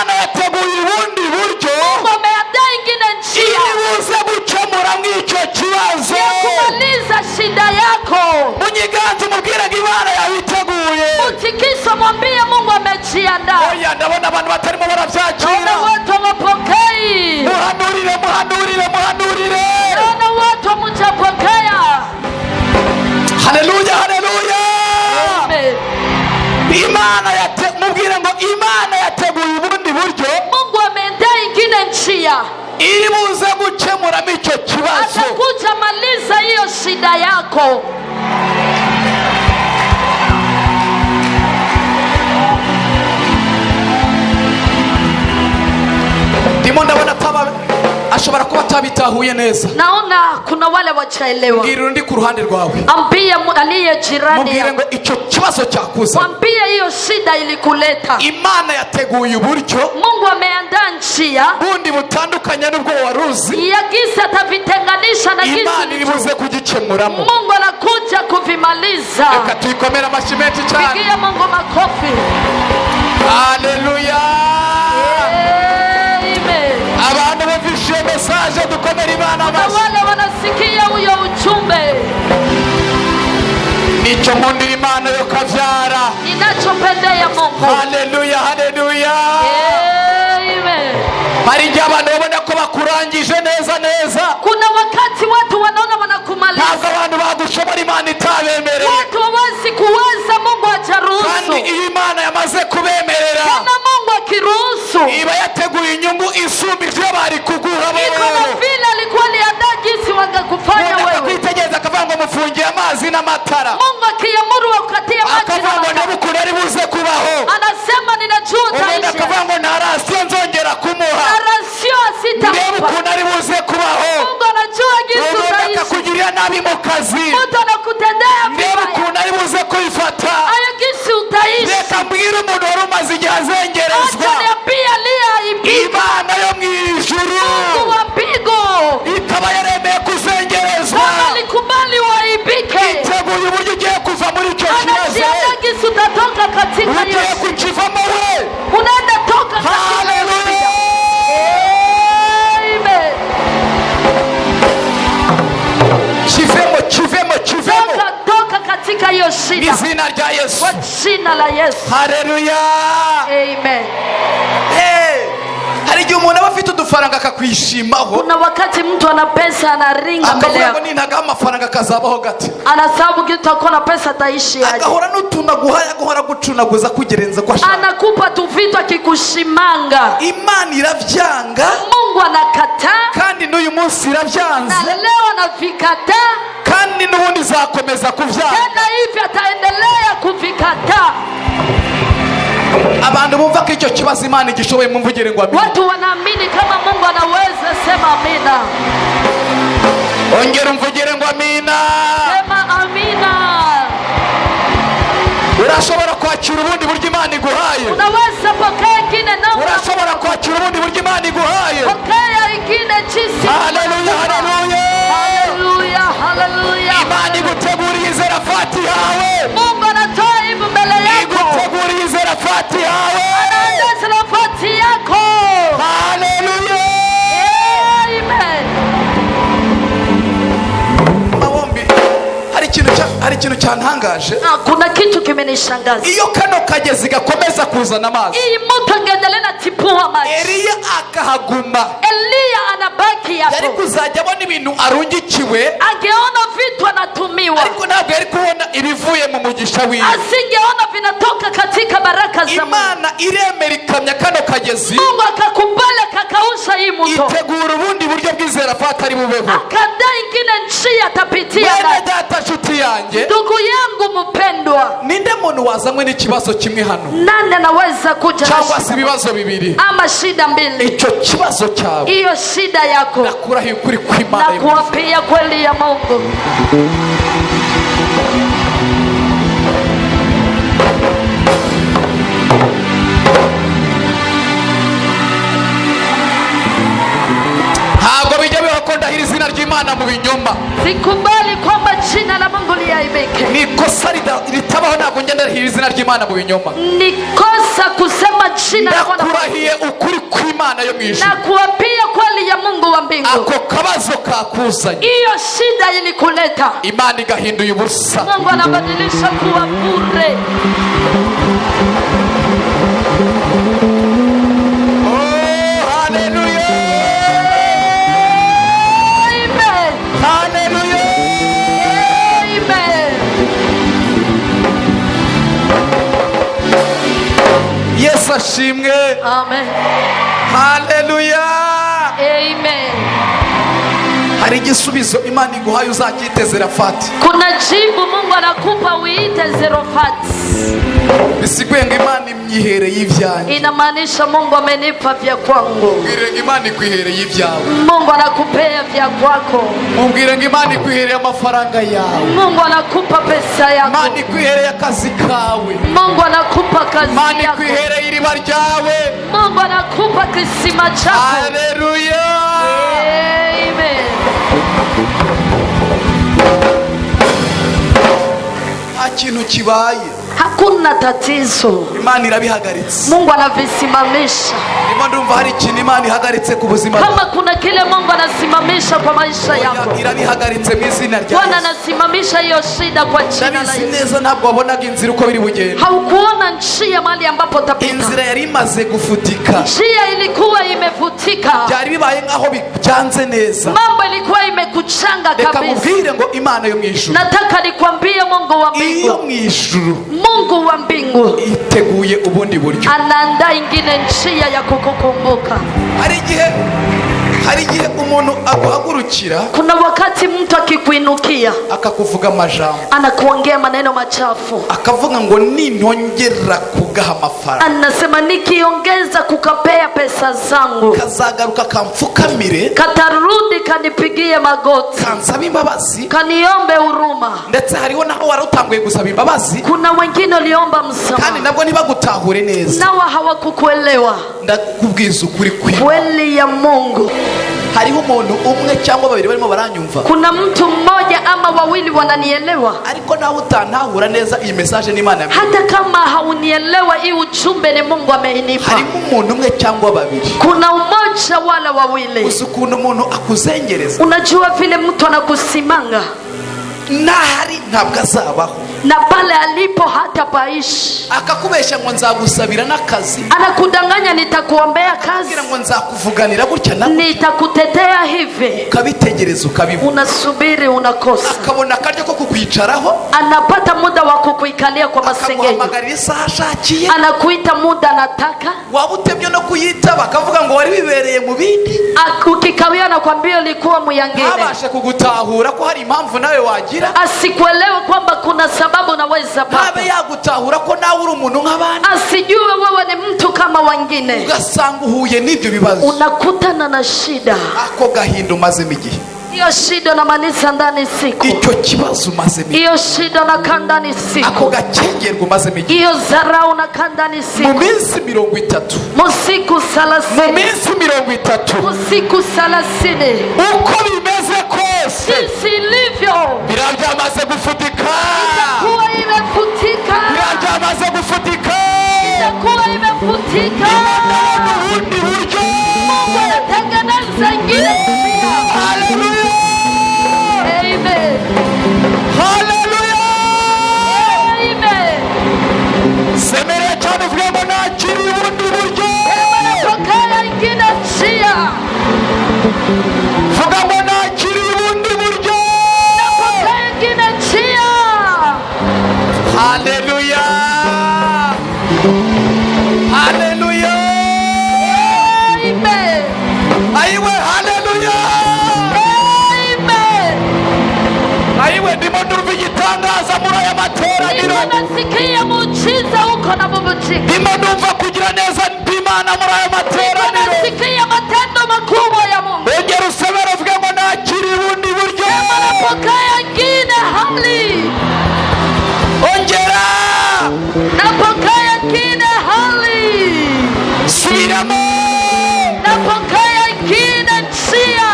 Imana yateguye ubundi buryo Mungu ameandaa ingine njia iri buze gukemura mw'icyo kibazo. Ya kumaliza shida yako. Munyiganze umubwire ngo Imana yabiteguye. Mtikiso, mwambie Mungu amejiandaa. Oya, ndabona abantu batarimo barabyakira. Naona watu hawapokei. Muhanurire, muhanurire, muhanurire. Naona watu hamjapokea. Haleluya, haleluya. Amen. Imana yate mubwire ngo Imana yateguye ubundi buryo Mungu ameandaa ingine njia iri buze gukemuramo icyo kibazo. Atakuja maliza hiyo shida yako. Ndimo ndabona ataba ashobora kuba atabitahuye neza. Naona kuna wale wachaelewa. Mbwira undi ku ruhande rwawe. Ambie aliye jirani Mubwire yako. ngo icyo kibazo cyakuza, Mwambie hiyo shida ilikuleta. Imana yateguye uburyo Mungu ameandaa njia bundi butandukanye n'ubwo wari uzi. Ya gisi atavitenganisha na gisi Imana iri buze kugikemuramo. Mungu anakuja kuvimaliza. Reka tuyikomere amashyi menshi cyane. Pigia Mungu makofi. Haleluya. Amen. Abantu bumvise iyo message, dukomere Imana Na amashyi. Wale wanasikia huyo ujumbe. Nicyo nkundira Imana yo kabyara. Ninachopendea Mungu. Haleluya, haleluya. Amen. Hari igihe abantu babona ko bakurangije neza neza. Kuna wakati watu wanaona wanakumaliza. Ntabwo abantu bagushobora Imana itabemereye. Watu hawezi kuweza, Mungu hajaruhusu. Kandi iyo Imana yamaze kubemerera, Tena Mungu akiruhusu, iba yateguye inyungu isumba ibyo bari kuguha iko na bo. Vile alikuwa aliandaa jinsi wangekufanya Umuntu wewe. akakwitegereza akavuga ngo mufungiye amazi n'amatara, Mungu akiamuru wakatie maji akavuga na ngo makaa. ndebe ukuntu ari buze kubaho. Anasema ninajua Ubundi utaishi. akavuga ngo nta rasiyo nzongera kumuha, Na rasio ndebe sitampa. ukuntu ari buze kubaho. Mungu anajua jinsi Ubundi utaishi. akakugirira nabi mu kazi, Mtu anakutendea ndebe vibaya. ukuntu ari buze kwifata. Hayo jinsi utaishi. Reka mbwire umuntu wari umaze igihe azengerezwa, Acha niambie aliyeaibika. Imana yo mu ijuru Mungu wa mbingu ikaba yaremeye kuzengerezwa, kama alikubali waibike, iteguye uburyo ugiye kuva muri icyo kibazo. Anajiandaa jinsi utatoka katika hiyo Ugiye shida. kukivamo we. Unaenda toka katika hiyo shida. Amen. Kivemo, kivemo, kivemo. Toka, toka katika hiyo shida. Izina rya Yesu. Kwa jina la Yesu. Haleluya. Amen. Hey, hari igihe umuntu aba afite udufaranga akakwishimaho. Kuna wakati mtu ana pesa anaringa mbele Akavuga ngo yako. nintagaho amafaranga akazabaho gate. Anasababu kitu akuwa na pesa ataishi aje. Agahora n'utuntu aguhaye, agahora agucunaguza akugerenza ko ashaka. Anakupa tu vitu akikushimanga. Imana irabyanga. Mungu anakataa. Kandi n'uyu munsi irabyanze. Na leo anavikataa. Kandi n'ubundi izakomeza kubyanga. Tena hivi ataendelea kuvikataa. Abantu bumva ko icyo kibazo Imana igishoboye, mumvugire ngo amina. Watu wanaamini kama Mungu anaweza, sema amina. Ongera umvugire ngo amina. Sema amina. Urashobora kwakira ubundi buryo Imana iguhaye. Unaweza pokea ingine namna. Urashobora kwakira ubundi buryo Imana iguhaye. Pokea ingine jinsi. Haleluya, haleluya. Haleluya, haleluya. Imana iguteguriye izerafati yawe. Mungu anatoa hivi mbele yako. Iguteguriye izerafati yawe. Anaandaa nafasi yako. Haleluya. Amen. Mabombi, hari ikintu cyantangaje. Ah, kuna kitu kimenishangaza. Iyo kano kagezi gakomeza kuzana amazi, Hii mto ingeendelea na tipua maji, Eliya akahaguma, Eliya anabaki yari hapo. kuzajya abona ibintu arungikiwe, Angeona vitu anatumiwa, ariko ntabwo yari kubona ibivuye mu mugisha wiwe. Asingeona vinatoka katika baraka za Mungu. Imana iremera ikamya kano kagezi, Mungu akakubali akakausha hii mto, itegura ubundi buryo bw'izerafati ari bubeho. Akaandaa ingine njia atapitia Mwene ndani. data, nshuti yanjye, Ndugu yangu mpendwa, ninde muntu wazanywe n'ikibazo kimwe hano, nani anaweza kuja na cyangwa se shida ibibazo bibiri? Ama shida mbili? Icyo kibazo cyawe, Hiyo shida yako, nakurahiye ukuri kw'Imana na kuapia kweli ya Mungu. Ntabwo bijya bibaho ko ndahira izina ry'Imana mu binyoma. Sikubali kwamba jina la Mungu liaibike. Ni ikosa ritabaho, ntabwo ngenda ndahira izina ry'Imana mu binyoma. Ni kosa kusema jina la Bwana. Ndakurahiye ukuri kw'Imana yo mu ijuru, Na kuapia kweli ya Mungu wa mbingu, ako kabazo kakuzanye, hiyo shida ilikuleta, Imana igahinduye ubusa. Mungu anabadilisha kuwa bure. Oh, haleluya! Amen. Haleluya! Amen. Yesu ashimwe. Amen. Haleluya! Amen. Hari igisubizo Imana iguhaye uzacyiteze, Rafati. Kuna jibu Mungu anakupa uiite Zerofati. Bisiguye ngo Imana imyihereye ibyanjye. Inamaanisha Mungu amenipa vya kwangu. Mubwire ngo Imana ikwihereye ibyawe. Mungu anakupea vya kwako. Mubwire ngo Imana ikwihereye amafaranga yawe. Mungu anakupa pesa yako. Imana ikwihereye akazi kawe. Mungu anakupa kazi Imana yako. ikwihereye iriba ryawe. Mungu anakupa kisima chako. Haleluya! Amen. Nta kintu kibaye. Hakuna tatizo. Imana irabihagaritse. Mungu anavisimamisha. Ndimo ndumva hari ikintu Imana ihagaritse ku buzima Kama bwawe. kuna kile Mungu anasimamisha kwa maisha yako, Irabihagaritse mu izina rya Bwana Yesu. anasimamisha hiyo shida kwa jina la Ndabizi Yesu. neza, ntabwo wabonaga inzira uko biri bugende. Haukuona njia mahali ambapo utapita. Inzira yari imaze gufutika. Njia ilikuwa imevutika, Byari bibaye nk'aho byanze neza. mambo ilikuwa imekuchanga Reka kabisa. mubwire ngo Imana yo mu ijuru, Nataka nikwambie Mungu wa iyo mbingu, mu ijuru Mungu wa mbingu iteguye ubundi buryo. anaandaa ingine njia ya kukukumbuka. Hari igihe umuntu aguhagurukira, Kuna wakati mtu akikuinukia akakuvuga amajambo, anakuongea maneno machafu, akavuga ngo nintongera kugaha amafaranga, anasema nikiongeza kukapea pesa zangu, kazagaruka kamfukamire, katarudi kanipigie magoti, kansaba imbabazi. Kaniombe huruma. Ndetse hariho naho wari utanguye gusaba imbabazi, Kuna wengine waliomba kandi msamaha nabwo ntibagutahure neza. nawa hawakukuelewa. Ndakubwiza ukuri kwi Kweli ya Mungu, hariho umuntu umwe cyangwa babiri barimo baranyumva. Kuna mtu mmoja ama wawili wananielewa. Ariko nawe utantahura neza, iyi message n'Imana yabwiye. Hata kama haunielewa, hii ujumbe ni Mungu ameinipa. Harimo umuntu umwe cyangwa babiri. Kuna umoja wala wawili. Uzi ukuntu umuntu akuzengereza? Unajua vile mtu anakusimanga? N'ahari ntabwo azabaho. Na pale alipo hata paishi. Akakubeshya ngo nzagusabira n'akazi, Anakudanganya, nitakuombea kazi, kugira ngo nzakuvuganira gutya na nitakutetea hivi. ukabitegereza ukabibona. Unasubiri, unakosa. Akabona akaryo ko kukwicaraho, Anapata muda wa kukuikalia kwa masengenyo, akaguhamagarira isaha ashakiye, anakuita muda anataka. Waba utemye no kuyitaba akavuga ngo wari wibereye mu bindi. Ukikawia anakwambia ulikuwa muyangine. Ntabashe kugutahura ko hari impamvu nawe wagira, Asikuelewe kwamba kuna sababu unaweza ntabe pata, yagutahura ko nawe uri umuntu nk'abandi, asijue wewe ni mtu kama wengine. Ugasanga uhuye n'ibyo bibazo. Unakutana na shida, Ako gahinda umazemo igihe, hiyo shida unamaliza ndani siku, icyo kibazo umazemo igihe, hiyo shida unakaa ndani ako siku, gakengerwa umazemo igihe, hiyo dharau unakaa ndani mu siku, minsi 30, musiku mu 30, minsi 30, musiku 30, uko bimeze kose, jinsi ilivyo biriya byamaze gufutika, itakuwa imefutika, biriya byamaze gufutika. Itakuwa imefutika. Ubundi buryo. Mungu anatengeneza ingine njia. Haleluya! Amen. Haleluya! Amen. Semerera cyane uvuge ngo nakiriye ubundi buryo. Napokea ingine njia. Vuga ngo nakiriye ubundi buryo. Napokea ingine njia. Haleluya! Haleluya! Amen. Ayiwe, haleluya! Amen. Ayiwe, ndimo ndumva igitangaza muri aya materaniro. Niko nasikia muujiza huko na bubujika. Ndimo ndumva kugira neza kw'Imana muri aya Niko materaniro. nasikia matendo makubwa ya Mungu. Ongera usebere uvuge ngo nakiriye ubundi buryo. Napokea ingine hali. Ongera. Napokea ingine hali. Subiramo. Napokea ingine njia.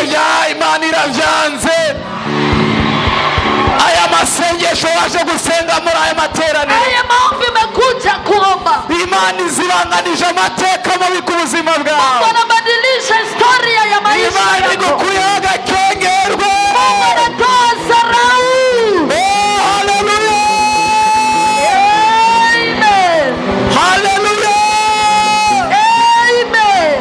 Oya, Imana irabyanze. Aya masengesho waje gusenga muri aya materaniro, Haya maombi umekuja kuomba, Imana izibanganije amateka mabi ku buzima Mungu bwawe. anabadilisha historia ya maisha Imana yako. igukuyeho agakengerwe. Mungu anatoa dharau. Oh, haleluya! Amen. Haleluya! Amen.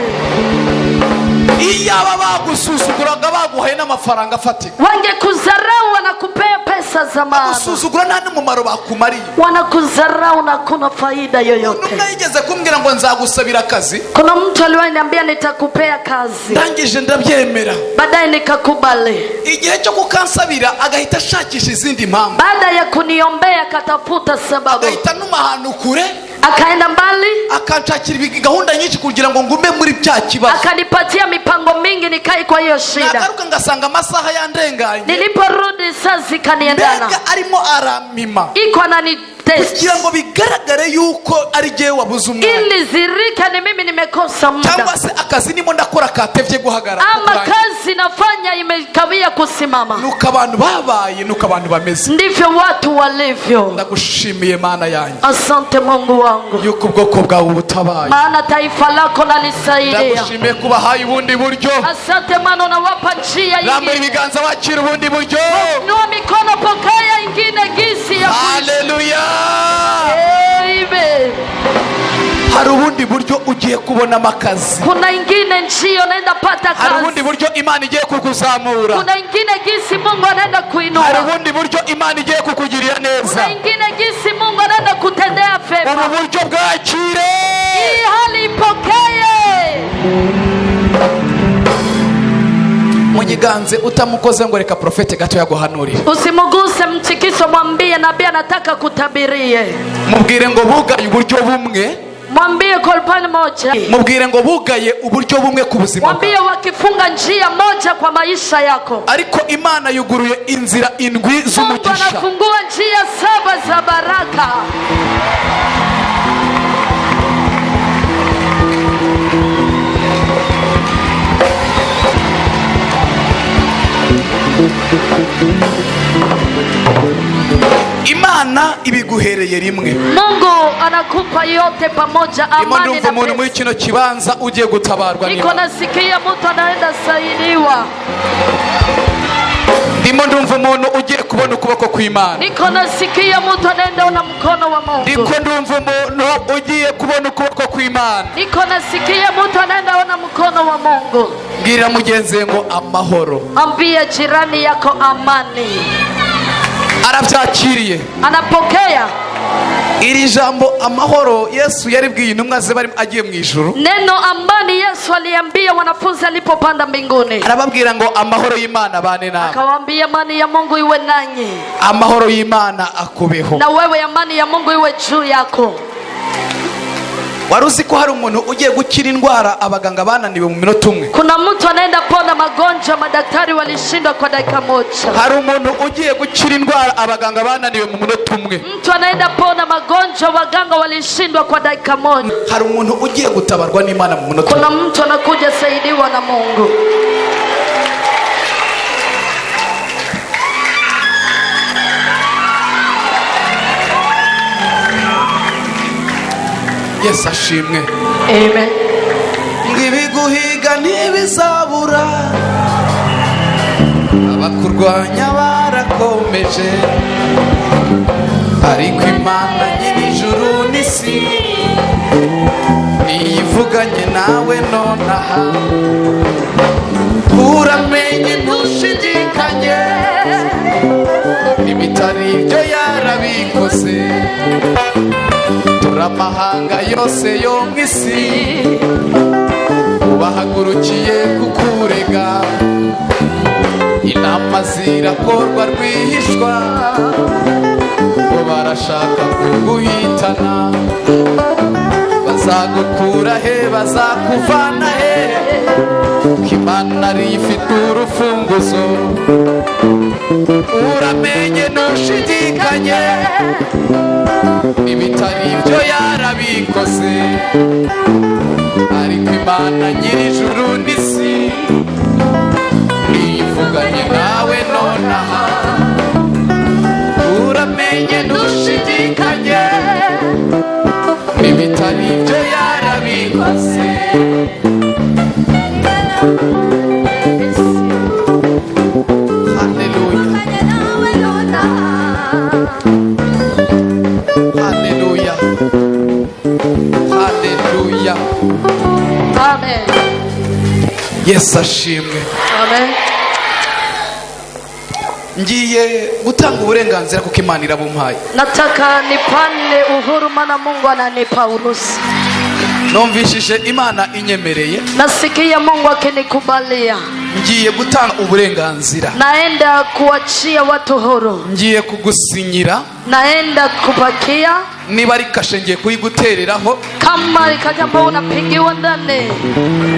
Iyaba bagusuzuguraga baguhaye n'amafaranga afatika, Wangekudharau wanakupea pesa za maana, bagusuzugura nta n'umumaro bakumariye. Wanakudharau na kuna faida yoyote. N'umwe yigeze kumbwira ngo nzagusabira akazi. Kuna mtu aliwahi niambia nitakupea kazi, Ndangije ndabyemera. Baadaye nikakubali. Igihe cyo kukansabira agahita ashakisha izindi mpamvu. Baada ya kuniombea akatafuta sababu, Agahita anuma ahantu kure, akaenda mbali, akanshakira gahunda nyinshi kugira ngo ngume muri bya kibazo. Akanipatia mipango mingi nikae kwa hiyo shida. Nagaruka ngasanga amasaha yandenganye. Niliporudi saa zikaniendana, Mbega arimo arampima iko ananitest kugira ngo bigaragare yuko ari jyewe wabuze umwanya, ili zirike ni mimi nimekosa muda, cyangwa se akazi nimo ndakora katevye guhagarara. Ama kazi nafanya imekawia kusimama. Nuko abantu babaye, nuko abantu bameze. Ndivyo watu walivyo. Ndagushimiye Mana yanjye Asante Mungu wangu, yuko ubwoko bwawe butabaye. Maana taifa lako nalisaidia. Ndagushimiye kubahaye ubundi buryo. Asante maana unawapa njia Rambura nyingine. ibiganza wakira ubundi buryo. Inua mikono, pokea ingine gisi ya kuishi. Haleluya! Amen. Hari ubundi buryo ugiye kubonamo akazi. Kuna ingine njia unaenda pata Hari ubundi kazi. buryo Imana igiye kukuzamura. Kuna ingine gisi Mungu anaenda Hari kuinua. ubundi buryo Imana igiye kukugirira neza. Kuna ingine gisi Mungu anaenda kutendea Ubu fema. buryo bwakire. Hii hali ipokee. Munyiganze utamukoze ngo reka profete gato yaguhanurire. Usimuguse mchikiso, mwambie nabii anataka kutabirie. Mubwire ngo bugaye uburyo bumwe. Mwambie kwa upande moja, Mubwire ngo bugaye uburyo bumwe ku buzima bwawe, mwambie wakifunga njia moja kwa maisha yako, ariko Imana yuguruye inzira indwi Mungu z'umugisha. anafungua njia saba za baraka. Imana ibiguhereye rimwe. Mungu anakupa yote pamoja, Ndimo amani ndumva na umuntu muri pesa. kino kibanza ugiye gutabarwa Niko n'Imana. nasikia mtu anaenda saidiwa. Ndimo ndumva umuntu ugiye kubona ukuboko kw'Imana. Niko nasikia mtu anaenda ona mkono wa Mungu. Ndiko ndumva umuntu ugiye kubona ukuboko kw'Imana. Niko nasikia mtu anaenda ona mkono wa Mungu. Mbwirira mugenzi we ngo amahoro. Ambie jirani yako amani. Arabyakiriye. Anapokea. Iri jambo amahoro Yesu yaribwiye intumwa ze bari agiye mu ijuru. Neno amani Yesu aliambia wanafunzi alipopanda mbinguni, Arababwira ngo amahoro y'Imana abane nawe. Akawaambia amani ya Mungu iwe nanyi, Amahoro y'Imana akubeho. Na wewe amani ya Mungu iwe juu yako. Wari uzi ko hari umuntu ugiye gukira indwara abaganga bananiwe mu minota umwe? Kuna mtu anaenda pona magonjwa madaktari walishindwa kwa dakika moja. Hari umuntu ugiye gukira indwara abaganga bananiwe mu munota umwe. Mtu anaenda pona magonjwa waganga walishindwa kwa dakika moja. Hari umuntu ugiye gutabarwa n'Imana mu munota Kuna umwe. mtu anakuja saidiwa na Mungu. Yesu ashimwe. Amen. Ngo ibiguhiga ntibizabura, abakurwanya barakomeje, ariko Imana nyir'ijuru n'isi niyivuganye nawe nonaha. Uramenye ntushidikanye, ibitari ibyo yarabikoze. Dore amahanga yose yo mu isi ubahagurukiye kukurega, inama zirakorwa rwihishwa ngo barashaka kuguhitana. Bazagukura he, bazakuvana he, ko Imana ariyo ifite urufunguzo. Uramenye ntushidikanye, ibitari ibyo yarabikoze, ariko Imana nyir'ijuru n'isi Haleluya. Haleluya. Amen. Yesu ashimwe. Amen. Ngiye gutanga uburenganzira kuko Imana irabumpaye. Nataka nipane uhuru, maana Mungu ananipa uruhusa. Numvishije Imana inyemereye. Nasikia Mungu akinikubalia. Ngiye gutanga uburenganzira. Naenda kuachia watu huru. Ngiye kugusinyira. Naenda kupakia. Niba ari kashe ngiye kuyigutereraho. Kama ikajambo unapigiwa ndani.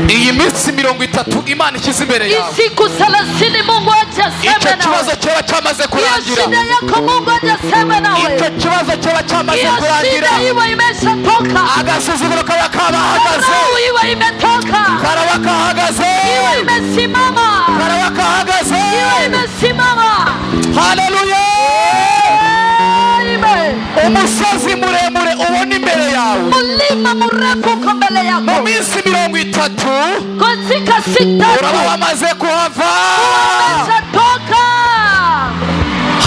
Iyi minsi 30 Imana ishyize imbere yawe. Siku 30 Mungu acha Icyo sema nawe. kibazo cyaba cyamaze Hiyo kurangira. shida yako Mungu acha sema nawe. Icyo kibazo cyaba cyamaze Hiyo kurangira. shida iwe imeshatoka. Agasuzuguro kaba kabahagaze. Dharau iwe imetoka. Karaba kahagaze. Iwe imesimama. Karaba kahagaze. Iwe imesimama. Haleluya. Amen. Umusozi muremure ubona imbere yawe. Mlima mrefu uko mbele Mu yako. minsi 30 Katika siku uraba tatu wamaze kuhava. umeshatoka.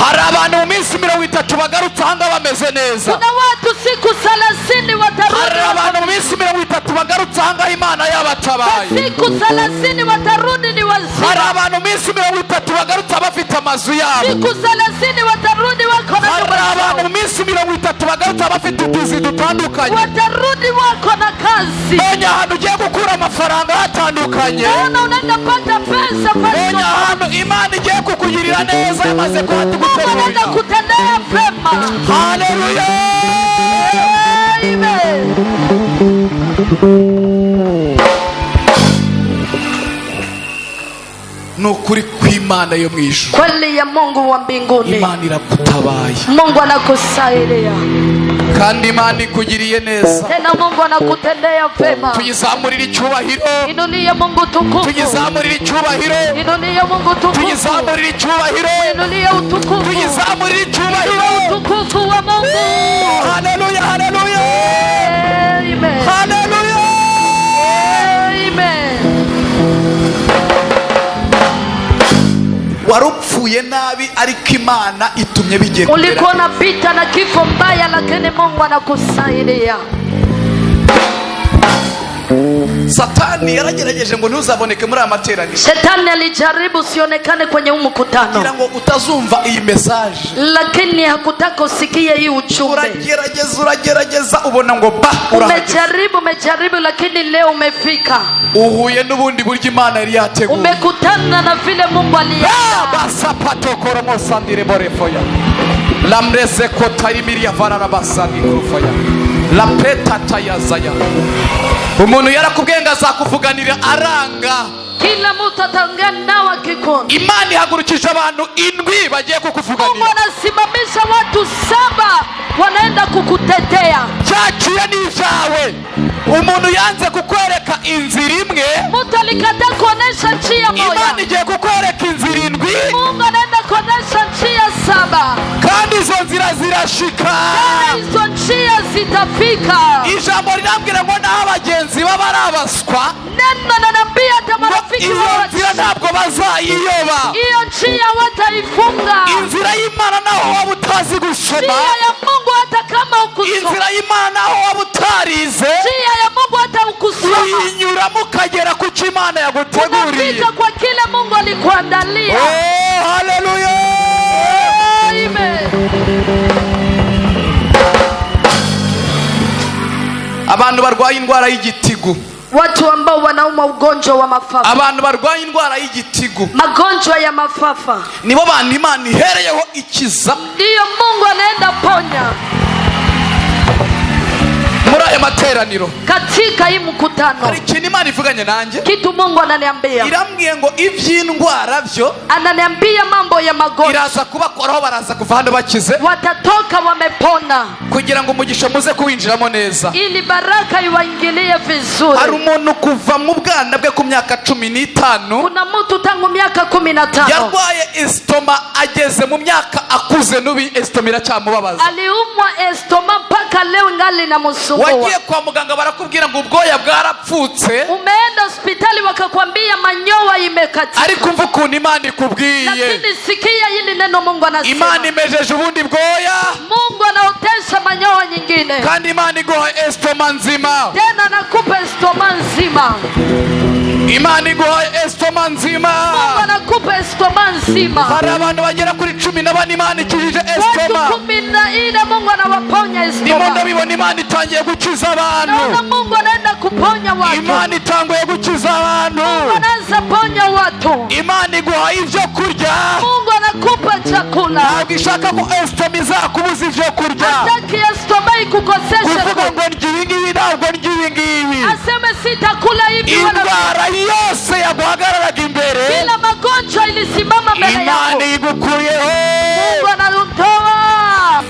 Hari abantu mu minsi 30 bagarutse ahangaha bameze neza. Kuna watu siku 30 Hari watarudi. abantu mu minsi 30 bagarutse ahangaha Imana yabatabaye. Siku 30 watarudi ni Hari wazima. abantu mu minsi 30 bagarutse bafite amazu yabo. Siku 30 watarudi wako na Hari nyumba abantu zao. mu minsi 30 bagarutse bafite utuzi dutandukanye. Watarudi wako na kazi. Mbonye ahantu ugiye gukura amafaranga hatandukanye. Naona unaenda pata pesa Mbonye pesa. ahantu Imana igiye kukugirira neza yamaze Mungu anaenda kuhatugutegurira. kutendea vema. Haleluya. Amen. Ni ukuri kw'Imana yo mu ijuru. Kweli ya Mungu wa mbinguni. Imana iragutabaye. Mungu anakusaidia. Kandi Imana ikugiriye neza. Tena Mungu anakutendea vema. Tuyizamurire icyubahiro. Inulie Mungu tukufu. Tuyizamurire icyubahiro. Inulie Mungu tukufu. Tuyizamurire icyubahiro. Inulie utukufu. Tuyizamurire icyubahiro. Utukufu wa Mungu. Haleluya, haleluya. Amen. Haleluya. Amen. Warupfuye nabi ariko Imana itumye bigiye Ulikuwa kugera. unapita na kifo mbaya, lakini Mungu anakusaidia. Satani yaragerageje ngo ntuzaboneke muri aya materaniro. Shetani alijaribu usionekane kwenye huu Kugira mkutano, ngo utazumva iyi message. lakini hakutaka usikie hii ujumbe. Uragerageza, uragerageza, ubona ngo ba urahageze. Umejaribu, umejaribu, lakini leo umefika, Uhuye n'ubundi buryo Imana yari yateguye. umekutana na vile Mungu aliandaa. Basapatokoromosandireborefoya lamrezekotarimiriyavararabasandikurufoya lapetatayazaya. Umuntu yarakubwiye ngo azakuvuganira aranga. Kila mtu ataongea nao akikuona. Imana ihagurukije abantu 7 bagiye Mungu kukuvuganira. anasimamisha watu 7 wanaenda kukutetea. Cyaciye n'ibyawe. Umuntu yanze kukwereka inzira imwe. Mtu alikataa kuonesha njia Imana moja, igiye kukwereka inzira 7. Mungu anaenda kuonesha njia 7. Kandi izo nzira zirashika. Tena hizo njia zitafika. Ijambo rirambwira ngo naho abagenzi baba ari abaswa, Neno nanambia hata ngo marafiki iyo wa nzira ntabwo bazayiyoba. hiyo njia wataifunga. Inzira y'Imana naho waba utazi gusoma. Njia ya Mungu hata kama ukusoma, Inzira y'Imana naho waba utarize, njia ya Mungu hata ukusoma, uyinyuramo ukagera ku cyo Imana yaguteguriye. unapita kwa kile Mungu alikuandalia. Oh, haleluya. Amen. Abantu barwaye indwara y'igitigu. Watu ambao wanaumwa ugonjwa wa mafafa, Abantu barwaye indwara y'igitigu magonjwa ya mafafa, nibo bantu Imana ihereyeho ikiza ndiyo Mungu anaenda ponya muri aya materaniro. katika hii mkutano. Hari ikintu Imana ivuganye nanjye. Kitu Mungu ananiambia, Irambwiye ngo iby'indwara byo ananiambia mambo ya magonjwa, iraza kubakoraho, baraza kuva hano bakize, watatoka wamepona, kugira ngo umugisha muze kuwinjiramo neza. ili baraka iwaingilie Hari vizuri. umuntu kuva mu bwana bwe ku myaka 15 Kuna mtu tangu miaka 15 yarwaye esitoma, ageze mu myaka akuze n'ubu esitoma iracyamubabaza. aliumwa estoma mpaka Mpaka leo ngali namsumbua. Wagiye kwa muganga barakubwira ngo ubwoya bwarapfutse. Umeenda hospitali wakakwambia manyoya imekatika. Ariko umva ukuntu Imana ikubwiye. Lakini sikia hili neno Mungu anasema. Imana imejeje ubundi bwoya. Mungu anaotesha manyoya nyingine. Kandi Imana iguha estomac nzima. Tena anakupa estomac nzima. Imana iguha estomac nzima. Mungu anakupa estomac nzima. Hari abantu bagera kuri 14 Imana ikijije estomac. Watu 14 Mungu anawaponya Ndimo estomac. ndabibona Imana itangiye gukiza abantu. Naona Mungu anaenda kuponya watu. Imana itanguye gukiza abantu. Mungu anaanza ponya watu. Imana iguha ibyo kurya. Mungu anakupa chakula. Ntabwo ishaka ko estomac izakubuza ibyo kurya. Hataki estomac ikukoseshe. Kuvuga ngo ndya ibi ngibi ntabwo ndya ibi ngibi. Aseme sitakula hivi wala Indwara yose yaguhagararaga imbere, kila magonjwa ilisimama mbele yako. Imana igukuyeho. Mungu analutoa.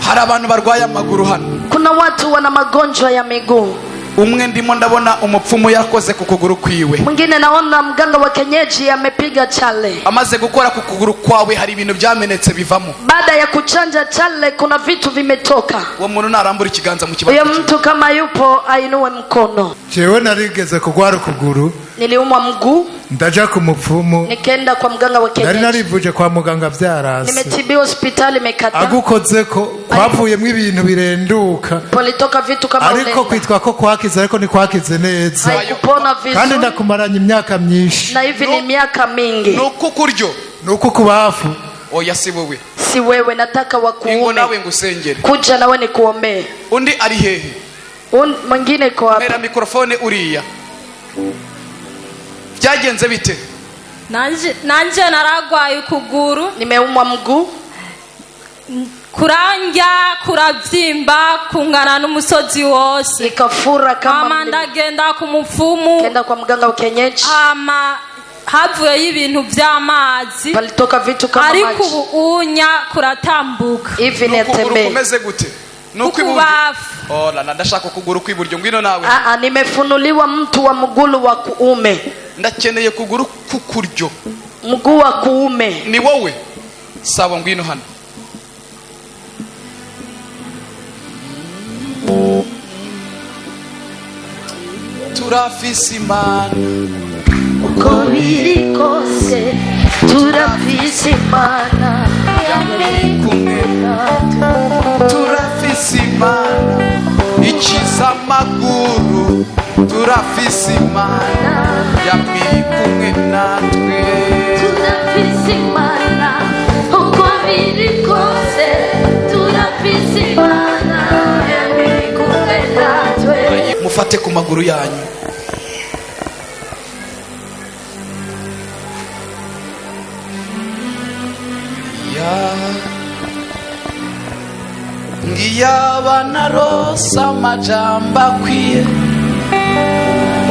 Hari abantu barwaye amaguru hano. Kuna watu wana magonjwa ya miguu. Umwe ndimo ndabona umupfumu yakoze ku kuguru kwiwe. Mwingine naona mganga wa kienyeji amepiga chale. Amaze gukora ku kuguru kwawe hari ibintu byamenetse bivamo. Baada ya kuchanja chale kuna vitu vimetoka. Uwo muntu narambura ikiganza mu Huyo kibanza. mtu kama yupo ainue mkono. Jewe narigeze kugwara ukuguru. Niliumwa mguu, Ndaja ku mupfumu. nikaenda kwa mganga wa Nari kienyeji. narivuje kwa muganga byarase. Nimetibiwa hospitali imekataa. Agukozeko kwavuyemo ibintu birenduka. Palitoka vitu kama Ariko ulenda. kwitwa ko kwakize ariko ntikwakize neza. Haikupona Kandi vizuri ndakumaranye imyaka myinshi. na hivi ni miaka mingi. Nuko kuryo. Nuko kubafu. Oya si wowe. Si wewe, nataka wa Ingo kuume. nawe ngusengere. Kuja nawe nikuombee. Undi ari hehe? Mwingine kwa wapi? Mera mikrofone uriya. Byagenze bite? Nanje naragwaye ukuguru. Nimeumwa mguu. Kurangya kurabyimba kungana n'umusozi wose. Ikafura kama mama ndagenda ku mupfumu. Kenda kwa mganga wa kienyeji. Ama havuyeyo ibintu by'amazi. Palitoka vitu kama ariko maji. ubu unya kuratambuka. Hivi Ukuguru natembea. kumeze gute? Nuko iburyo. Kukubafu. Oh la la ndashaka ukuguru kw'iburyo ngwino nawe. Aa, nimefunuliwa mtu wa mgulu wa kuume. Ndakeneye kuguru kukuryo. Mguu wa kuume. Ni wowe? Sawa ngwino hano. Turafise Imana. Uko biri kose turafise Imana. Kumwe turafise Imana ikiza amaguru. Turafise Imana yamiri kumwe natwe. Turafise Imana. Uko biri kose turafise Imana. Yamiri kumwe natwe. Mufate ku maguru yanyu. Ngiyaba narosa amajambo akwiye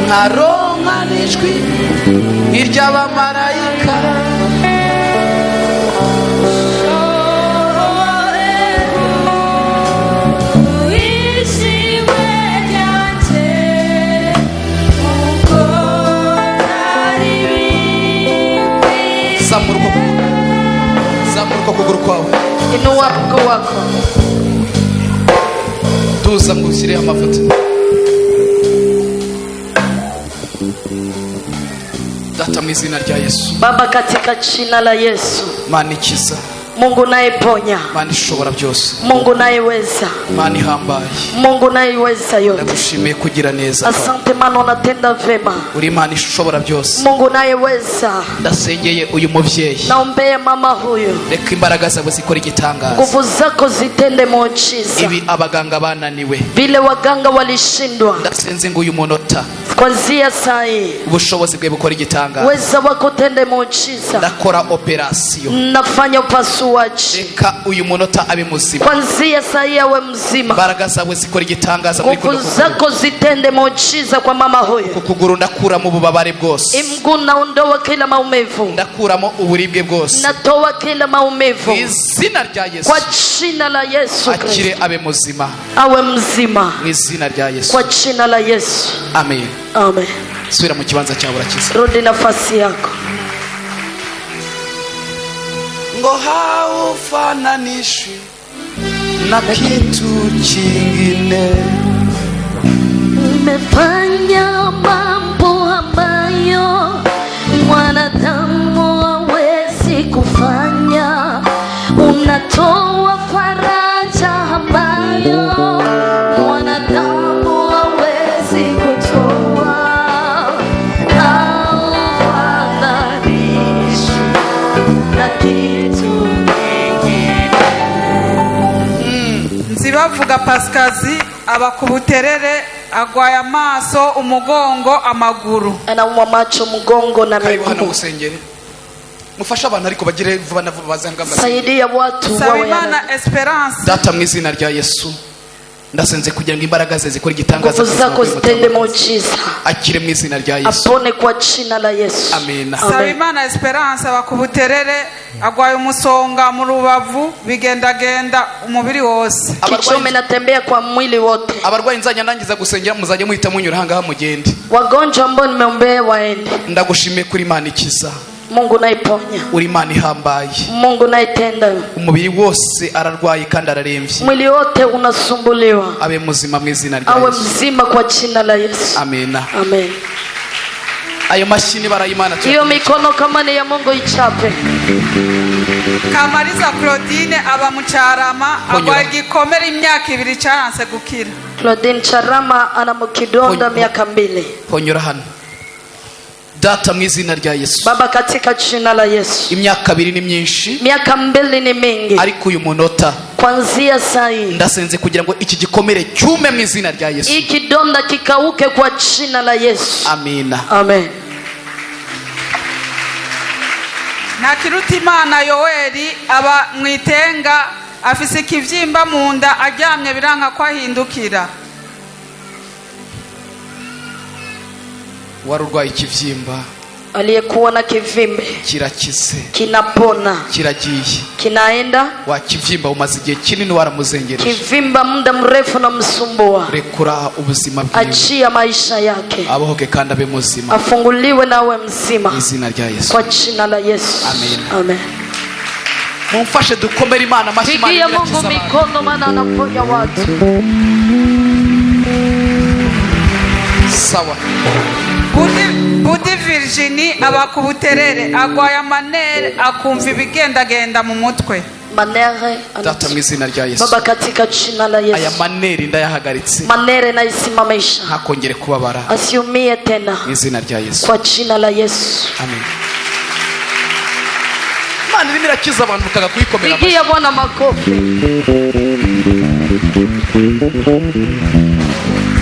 nkaronka n'ijwi iry'abamarayika. Zamura uko kuguru. Zamura uko kuguru kwawe. Inua mguu wako. Tuza ngushyireho amavuta. Data mu izina rya Yesu. Baba, katika jina la Yesu. Mana ikiza. Mungu nayeponya. Mana ishobora byose. Mungu nayeweza. Mana ihambaye. Mungu nayeweza yote. Ndagushimiye kugira neza kwawe. Asante maana unatenda vema. Uri Imana ishobora byose. Mungu nayeweza. Ndasengeye uyu mubyeyi. Naombea mama huyu. Reka imbaraga zawe zikora igitangaza. Nguvu zako zitende muujiza. Ibi abaganga bananiwe. Vile waganga walishindwa. Ndasenze ngo uyu munota Kwanzia saa hii ubushobozi bwe bukora igitangaza. uweza wako tende muujiza. Ndakora operasiyo. Nafanya upasuaji. Reka uyu munota abe muzima. Kwanzia saa hii awe mzima. Imbaraga zawe zikora igitangaza muri Nguvu kuno kuguru. zako zitende muujiza kwa mama huyu. Ku kuguru ndakuramo ububabare bwose. Mguu naondoa kila maumivu. Ndakuramo uburibwe bwose. Natoa kila maumivu. Mu izina rya Yesu. Kwa jina la Yesu Akire Kristo. abe muzima. Awe mzima. Mu izina rya Yesu. Kwa jina la Yesu. Amen. Amen. Subira mu kibanza cyawe urakiza. Rudi nafasi yako. Ngo haufananishwi na kitu kingine. Umefanya mambo ambayo mwanadamu hawezi kufanya. Unatoa faraja ambayo mwanadamu hawezi kutoa. Haufananishwi na kitu kingine. Nzibavuga Pasikazi aba ku Buterere, agwaye amaso, umugongo, amaguru. Anaumwa macho, mgongo na Karibu hano miguu. gusengere, mufashe abantu ariko bagire vuba na vuba bazanga. Saidia watu wawe Sabimana haraka. Esperance. Data, mu izina rya Yesu, ndasenze kugira ngo imbaraga ze zikore igitangaza. Nguvu zako zitende muujiza. Akire mu izina rya Yesu. Apone kwa jina la Yesu. Amina. Amen. Sabimana Esperance aba ku Buterere, agwaye umusonga mu rubavu, bigendagenda umubiri wose. Kichome natembea kwa mwili wote. Abarwayi nzajya ndangiza gusengera, muzajya muhita munyura ahangaha mugende. Wagonjwa ambao nimeombea waende. Ndagushimiye kuri Imana ikiza. Mungu naiponya. Uri Imana ihambaye. Mungu naitenda. Umubiri wose ararwaye kandi ararembye. Mwili wote unasumbuliwa. Abe muzima mu izina rya Awe Yesu. mzima kwa jina la Yesu. Amina. Amen. Ayo mashini barayimana. Hiyo mikono kama ni ya Mungu ichape. Kamariza Claudine aba mu Cyarama, agwaye igikomere imyaka 2 cyaranse gukira. Claudine Charama ana mkidonda miaka 2. Honyura hano. Data, mu izina rya Yesu. Baba, katika jina la Yesu. Imyaka 2 ni myinshi. Miaka 2 ni mingi. Ariko uyu munota, Kwanzia saa hii, ndasenze kugira ngo iki gikomere cyume mu izina rya Yesu. hii kidonda kikauke kwa jina la Yesu. Amina. Amen. Ntakirutimana Yoweri aba mu Itenga, afise ikibyimba mu nda, aryamye biranka ko ahindukira. Wari urwaye ikibyimba, Aliyekuwa na kivimbe kirakize. kinapona. Kiragiye. Kinaenda. Wa kibyimba, umaze igihe kinini waramuzengereje. Kivimba muda mrefu namsumbua. Rekura ubuzima bwiwe. Achia maisha yake. Abohoke kandi abe muzima. Afunguliwe nawe mzima. Mu izina rya Yesu. Kwa jina la Yesu. Amen. Amen. Mumfashe dukomere Imana amashyi. Imana Pigia Mungu irakiza abantu. mikono maana anaponya watu. Sawa. Budi Virginie aba ku Buterere, agwaye amanere, akumva ibigendagenda mu mutwe. Manere. Data, mu izina rya Yesu. Baba, katika jina la Aya Yesu. maneri ndayahagaritse. Manere naisimamisha. Ntakongere kubabara. Asiumie tena. Mu izina rya Yesu. Kwa jina la Yesu. Amen. Imana irimo irakiza abantu mukaga kuyikomera amashyi. Pigia Bwana makofi.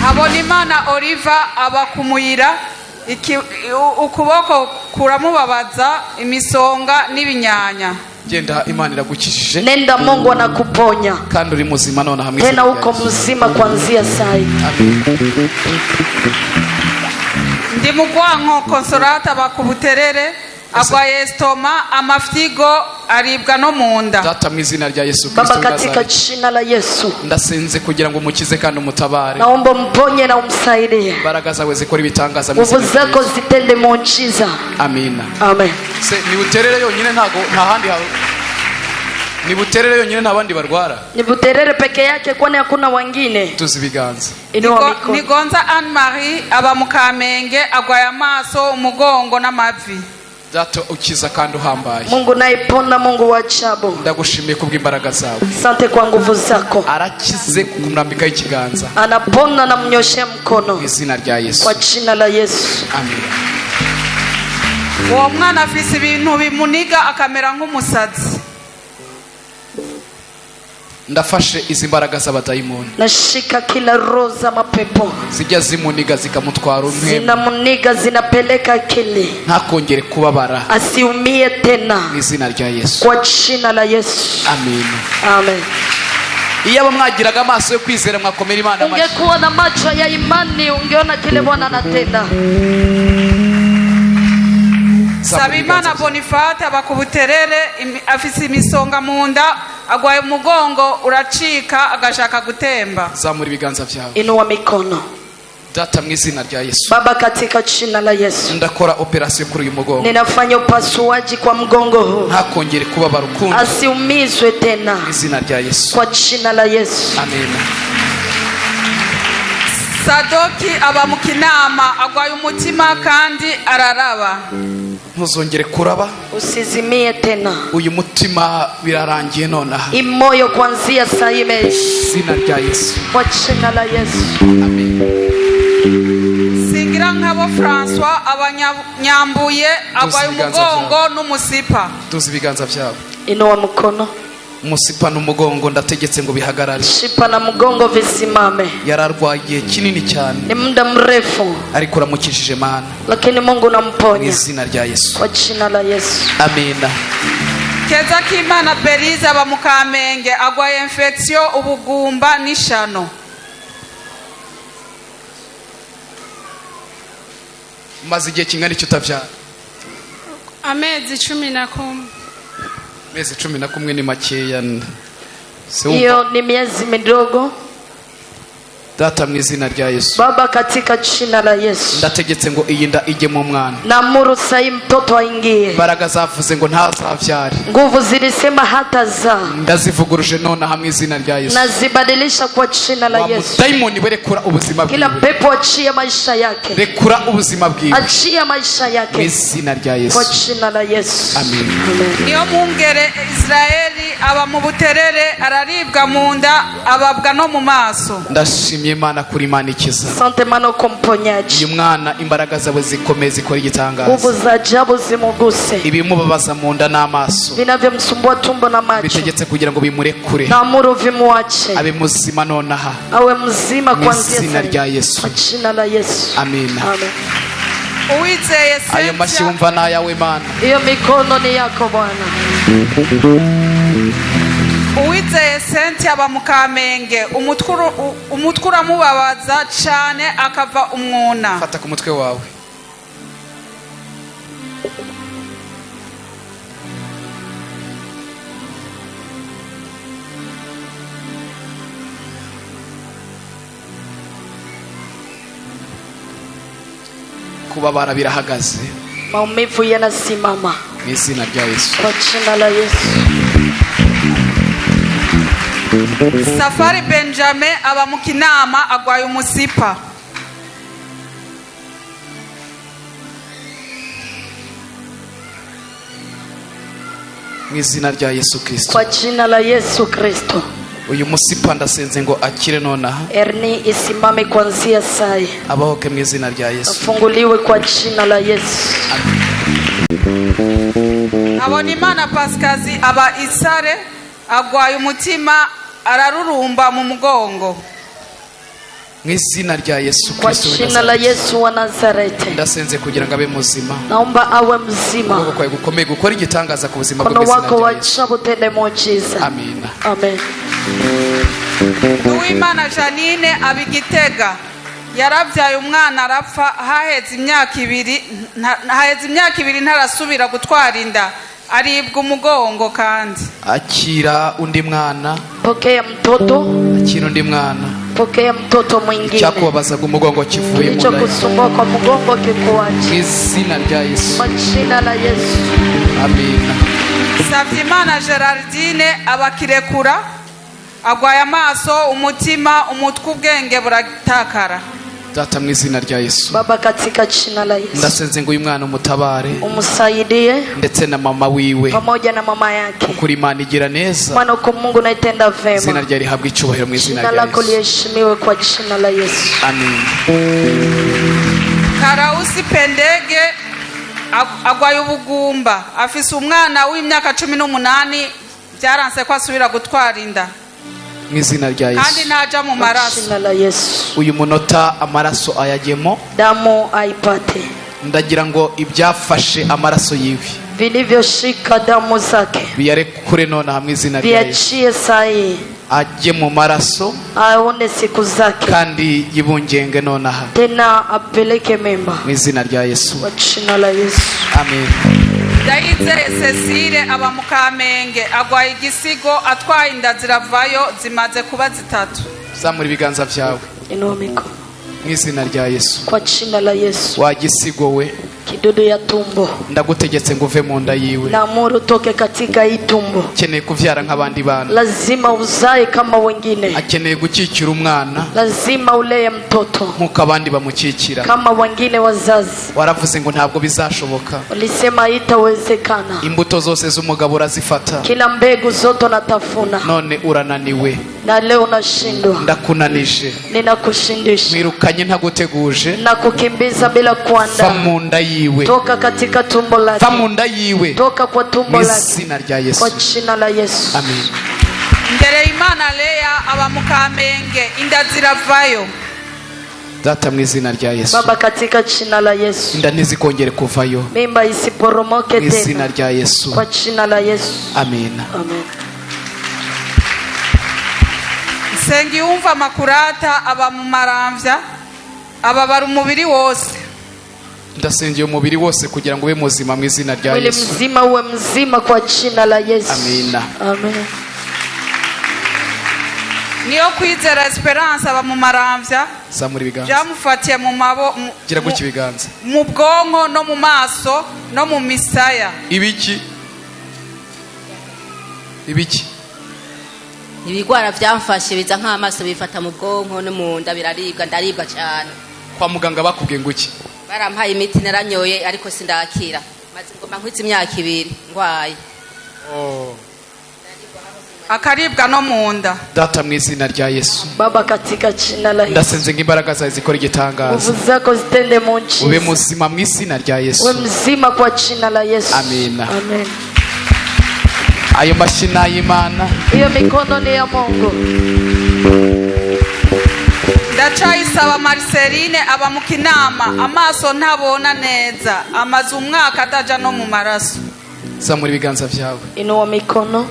Habonimana Oliva aba ku Muyira, ukuboko kuramubabaza, imisonga n'ibinyanya. Genda, Imana iragukijije. Nenda, Mungu anakuponya. Kandi uri muzima nonaha mu izina Tena rya uko Yesu. mzima kuanzia saa hii. Ndi mugwanko Consolata aba ku Buterere, agwaye esitoma, amafyigo, aribwa no mu nda. Data, mu izina rya Yesu Baba, Kristo katika Nazareti, jina la Yesu. ndasenze kugira ngo umukize kandi umutabare. Naomba mponye na umsaidie. Imbaraga zawe zikora ibitangaza mu Nguvu izina rya zako Yesu. zitende muujiza. Amina. Amen. Se ni Buterere yonyine, ntago nta handi ni Buterere yonyine, nta bandi barwara? Ni Buterere peke yake, kwani hakuna wengine? Tuzi ibiganza. Inua mikono. Nigonza Anne Marie aba mu Kamenge, agwaye amaso, umugongo n'amavi. Data ukiza kandi uhambaye, Mungu naiponda, Mungu wa ajabu, ndagushimiye kubw'imbaraga zawe. asante kwa nguvu zako. Arakize kumurambikaho ikiganza. Anapona, namnyoshea mkono Mu izina rya Yesu. kwa jina la Yesu. Amen. Uwo mwana afise ibintu bimuniga akamera nk'umusazi. Ndafashe izi mbaraga z'abadayimoni Nashika kila roho za mapepo zijya zimuniga zikamutwara umwe, zinamuniga, zinapeleka akili, ntakongere kubabara, asiumie tena mu izina rya Yesu. kwa jina la Yesu. Amen. Amen. Iyo aba mwagiraga amaso yo kwizera, mwakomera Imana amashyi. Ungekuwa na macho ya imani ungeona kile Bwana anatenda. Sabimana Bonifate aba ku Buterere, afise imisonga mu nda, agwaye umugongo uracika agashaka gutemba. Zamura ibiganza byawe. Inua mikono. Data, mu izina rya Yesu, Baba, katika jina la Yesu, ndakora operasiyo kuri uyu mugongo. Ninafanya upasuaji kwa mgongo huu, Ntakongere kubabara ukundi. Asiumizwe tena. Mu izina rya Yesu. Kwa jina la Yesu. Amen. Sadoki aba mu Kinama, agwaye umutima kandi araraba. Ntuzongere kuraba. Usizimie tena. Uyu mutima birarangiye nonaha. Imoyo kuanzia saa hii imeisha. Izina rya Yesu. Kwa jina la Yesu. Singira nkabo Francois abanyambuye, agwaye ibiganza. Umugongo n'umusipa. Duza ibiganza byabo. Inua mkono. Umusipa n'umugongo ndategetse ngo bihagarare. Shipa na mgongo visimame. Yararwaye igihe kinini cyane. Ni muda mrefu, Ariko uramukijije, Mana. Lakini Mungu Mu namponya. Izina rya Yesu. Kwa jina la Yesu. Amina. Keza k'Imana Berize aba mu Kamenge, agwaye infection, ubugumba n'ishano. Umaze igihe kingana icyo utabyara? Amezi 11. Amezi 11 ni makeya. Se wumva- Hiyo ni miezi midogo. Data, mu izina rya Yesu, Baba, katika jina la Yesu, ndategetse ngo iyi nda ijye mu mwana. naamuru sahii mtoto aingie. Imbaraga zavuze ngo ntazabyare, Nguvu zilisema hatazaa, ndazivuguruje nonaha mu izina rya Yesu. nazibadilisha kwa jina la Wa Yesu. mudayimoni we, rekura ubuzima Kila bwiwe. pepo achia maisha yake, Rekura ubuzima bwiwe. achia maisha Mu yake izina rya kwa Yesu. jina la Yesu. Amen. Niyo mwungere Israeli aba mu Buterere, araribwa mu nda, ababwa no mu maso. Ndashimye Imana kuri Imana ikiza. Asante maana uko mponyaji. Uyu mwana imbaraga zawe zikomeye zikora igitangaza. Nguvu za ajabu zimuguse. Ibimubabaza mu nda n'amaso, Vinavyomsumbua tumbo na macho, bitegetse kugira ngo bimurekure, naamuru vimuache, abe muzima nonaha. Awe mzima Mu kuanzia izina sasa. rya Yesu. Kwa jina la Yesu. Amina. Amen. Uwizeye Ayo mashyi Cynthia. wumva ni ayawe, Mana. Hiyo mikono ni yako, Bwana. Uwizeye Cynthia aba mu Kamenge, umutwe uramubabaza cyane akava umwuna. Fata ku mutwe wawe. Kubabara birahagaze. Maumivu yanasimama. Mu izina rya Yesu. Kwa jina la Yesu. Safari Benjamin aba mu Kinama, agwaye umusipa. Mu izina rya Yesu Kirisito. Kwa jina la Yesu Kristo. Uyu musipa ndasenze ngo akire nonaha. Hernia isimame kuanzia saa hii. Abahoke mu izina rya Yesu. Afunguliwe kwa jina la Yesu. Habonimana Pasikazi aba Isare, agwaye umutima, ararurumba mu mugongo. Mu izina rya Yesu Kwa Kristo w'i jina la Nazareti. Yesu wa Nazareti, Ndasenze kugira ngo abe muzima. Naomba awe mzima. Ukuboko kwawe gukomeye gukora igitangaza ku buzima bwe Mkono mu izina wako rya wa Yesu. ajabu tende muujiza. Amina. Amen. Uwimana Janine aba Igitega, yarabyaye umwana arapfa, haheze imyaka 2 ntarasubira gutwara inda, aribwa umugongo kandi. Akira undi mwana. Pokea mtoto. Akira undi mwana. Pokea mtoto mwingine. Icyakubabazaga umugongo kivuye mu nda yawe. Kilichokusumbua kwa mgongo kikuache. Mu izina rya Yesu. Kwa jina la Yesu. Amina. Sabyimana Gerardine abakirekura, agwaye amaso, umutima, umutwe, ubwenge buratakara. Data, mu izina rya Yesu, Baba, katika jina la Yesu, ndasenze ngo uyu mwana umutabare, umsaidie ndetse na mama wiwe, pamoja na mama yake, kuko uri Imana igira neza. Maana uko Mungu unaitenda Izina vema. rye rihabwa icyubahiro mu izina Jina rya lako Yesu. liheshimiwe kwa jina la Yesu. Amen. Karawusi Pendege agwaye ubugumba, afise umwana w'imyaka 18, byaranse ko asubira gutwara inda. Mu izina rya Kandi Yesu. ntaja mu maraso. Jina la Yesu. Uyu munota amaraso ayagemo. Damu aipate. Ndagira ngo ibyafashe amaraso yiwe, Vilivyoshika damu zake, biyarekure nonaha mu izina rya Yesu. viachie saa hii. Ajye mu maraso, Aone siku zake, kandi yibungenge nonaha. Tena apeleke mimba. Mu izina rya Yesu. Kwa jina la Yesu. Amen. Ndayizeye Cecile aba mu Kamenge, agwaye igisigo, atwaye inda ziravayo, zimaze kuba zitatu. Zamura ibiganza byawe. Inua mikono. Mu izina rya Yesu. Kwa jina la Yesu. Wa gisigo we, Kidudu ya tumbo, ndagutegetse ngo uve mu nda yiwe. Naamuru utoke katika hii tumbo. Akeneye kubyara nk'abandi bana. Lazima uzae kama wengine. Akeneye gukikira umwana Lazima ulee mtoto nk'uko abandi bamukikira. kama wengine wazazi. Waravuze ngo ntabwo bizashoboka. Ulisema haitawezekana. Imbuto zose z'umugabo urazifata. Kila mbegu zote unatafuna, None urananiwe. na leo unashindwa. Ndakunanije. Ninakushindisha Mwirukanye ntaguteguje. na kukimbiza bila Va kuandaa. mu nda yiwe. Toka katika tumbo Va lake, mu nda yiwe. toka kwa tumbo Mu lake, izina rya Yesu. kwa jina la Yesu. Amen. Ndereyimana Leya aba mu Kamenge, inda ziravayo. Data, mu izina rya Yesu. Baba, katika jina la Yesu, Inda ntizikongere kuvayo. mimba isiporomoke Mu izina tena, rya Yesu. kwa jina la Yesu. Amen. Amen. Nsengiyumva Makurata aba mu Maramvya, ababara umubiri wose. Ndasengeye umubiri wose kugira ngo ube muzima mu izina rya Mwili Yesu. mzima uwe mzima kwa jina la Yesu. Amina. Amen. Niyo Kwizera Esperance aba mu Maramvya, Zamura ibiganza. byamufatiye mu mabo Gira gutya ibiganza. Mu bwonko no mu maso no mu misaya. Ibiki? Ibiki? Ibigwara byamfashe biza nk'amaso, bifata mu bwonko no mu nda, biraribwa, ndaribwa cyane. Kwa muganga bakubwiye ngo iki? Barampaye imiti, naranyoye, ariko sindakira. Maze ngoma nkwitse imyaka 2 ndwaye. Oh. Akaribwa no mu nda. Data, mu izina rya Yesu. Baba, katika jina la Yesu, Ndasenze ngo imbaraga zawe zikora igitangaza. nguvu zako zitende Ube muujiza, muzima mu izina rya uwe Yesu. mzima kwa jina la Yesu. Amina. Amen. Ayo mashyi ni ay'Imana. Hiyo mikono ni ya Mungu. Ndacayisaba Marceline aba mu Kinama, amaso ntabona neza, amaze umwaka ataja no mu maraso. Zamura ibiganza byawe. Inua mikono.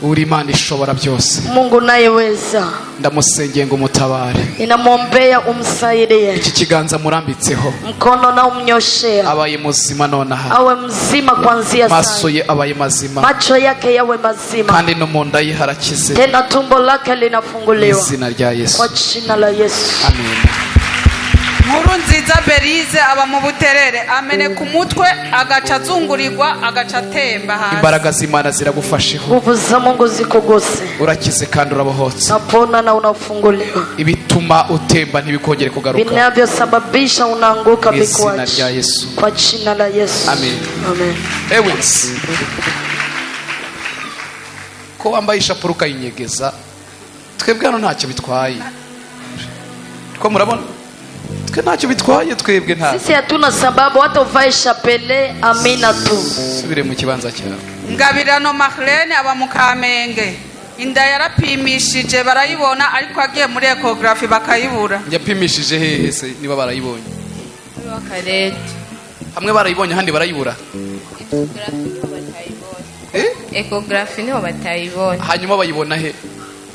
Uri Imana ishobora byose. Mungu unayeweza, Ndamusengeye ngo umutabare. ninamwombea umsaidie. Iki kiganza murambitseho, Mkono na umnyoshea, abaye muzima nonaha. awe mzima kuanzia Maso sasa, ye abaye mazima, macho yake yawe mazima, kandi no mu nda ye harakize. tena tumbo lake Mu linafunguliwa izina rya Yesu. kwa jina la Yesu. Amen. Nkuru Nziza Berize aba mu Buterere, ameneka umutwe agaca azungurirwa, agaca atemba hasi. Imbaraga z'Imana ziragufasheho. Nguvu za Mungu zikuguse, Urakize kandi urabohotse. unapona na unafunguliwa. Ibituma utemba ntibikongere kugaruka. Vinavyosababisha unaanguka Mu izina rya vikuache Yesu. kwa jina la Yesu. Amen. Amen. Ewes, ko wambaye ishapure ukayinyegeza, twebwe hano ntacyo bitwaye. Ko murabona, twe ntacyo bitwaye, twebwe nta Sisi hatuna sababu, hata uvae chapele, amina tu. Subire mu kibanza cyawe. Ngabirano Marlene aba mu Kamenge, inda yarapimishije barayibona, ariko agiye muri échographie bakayibura. Yapimishije hehe se niba barayibonye? Akarete. Hamwe barayibonye, ahandi barayibura. Échographie niho batayibona. Hanyuma bayibona he?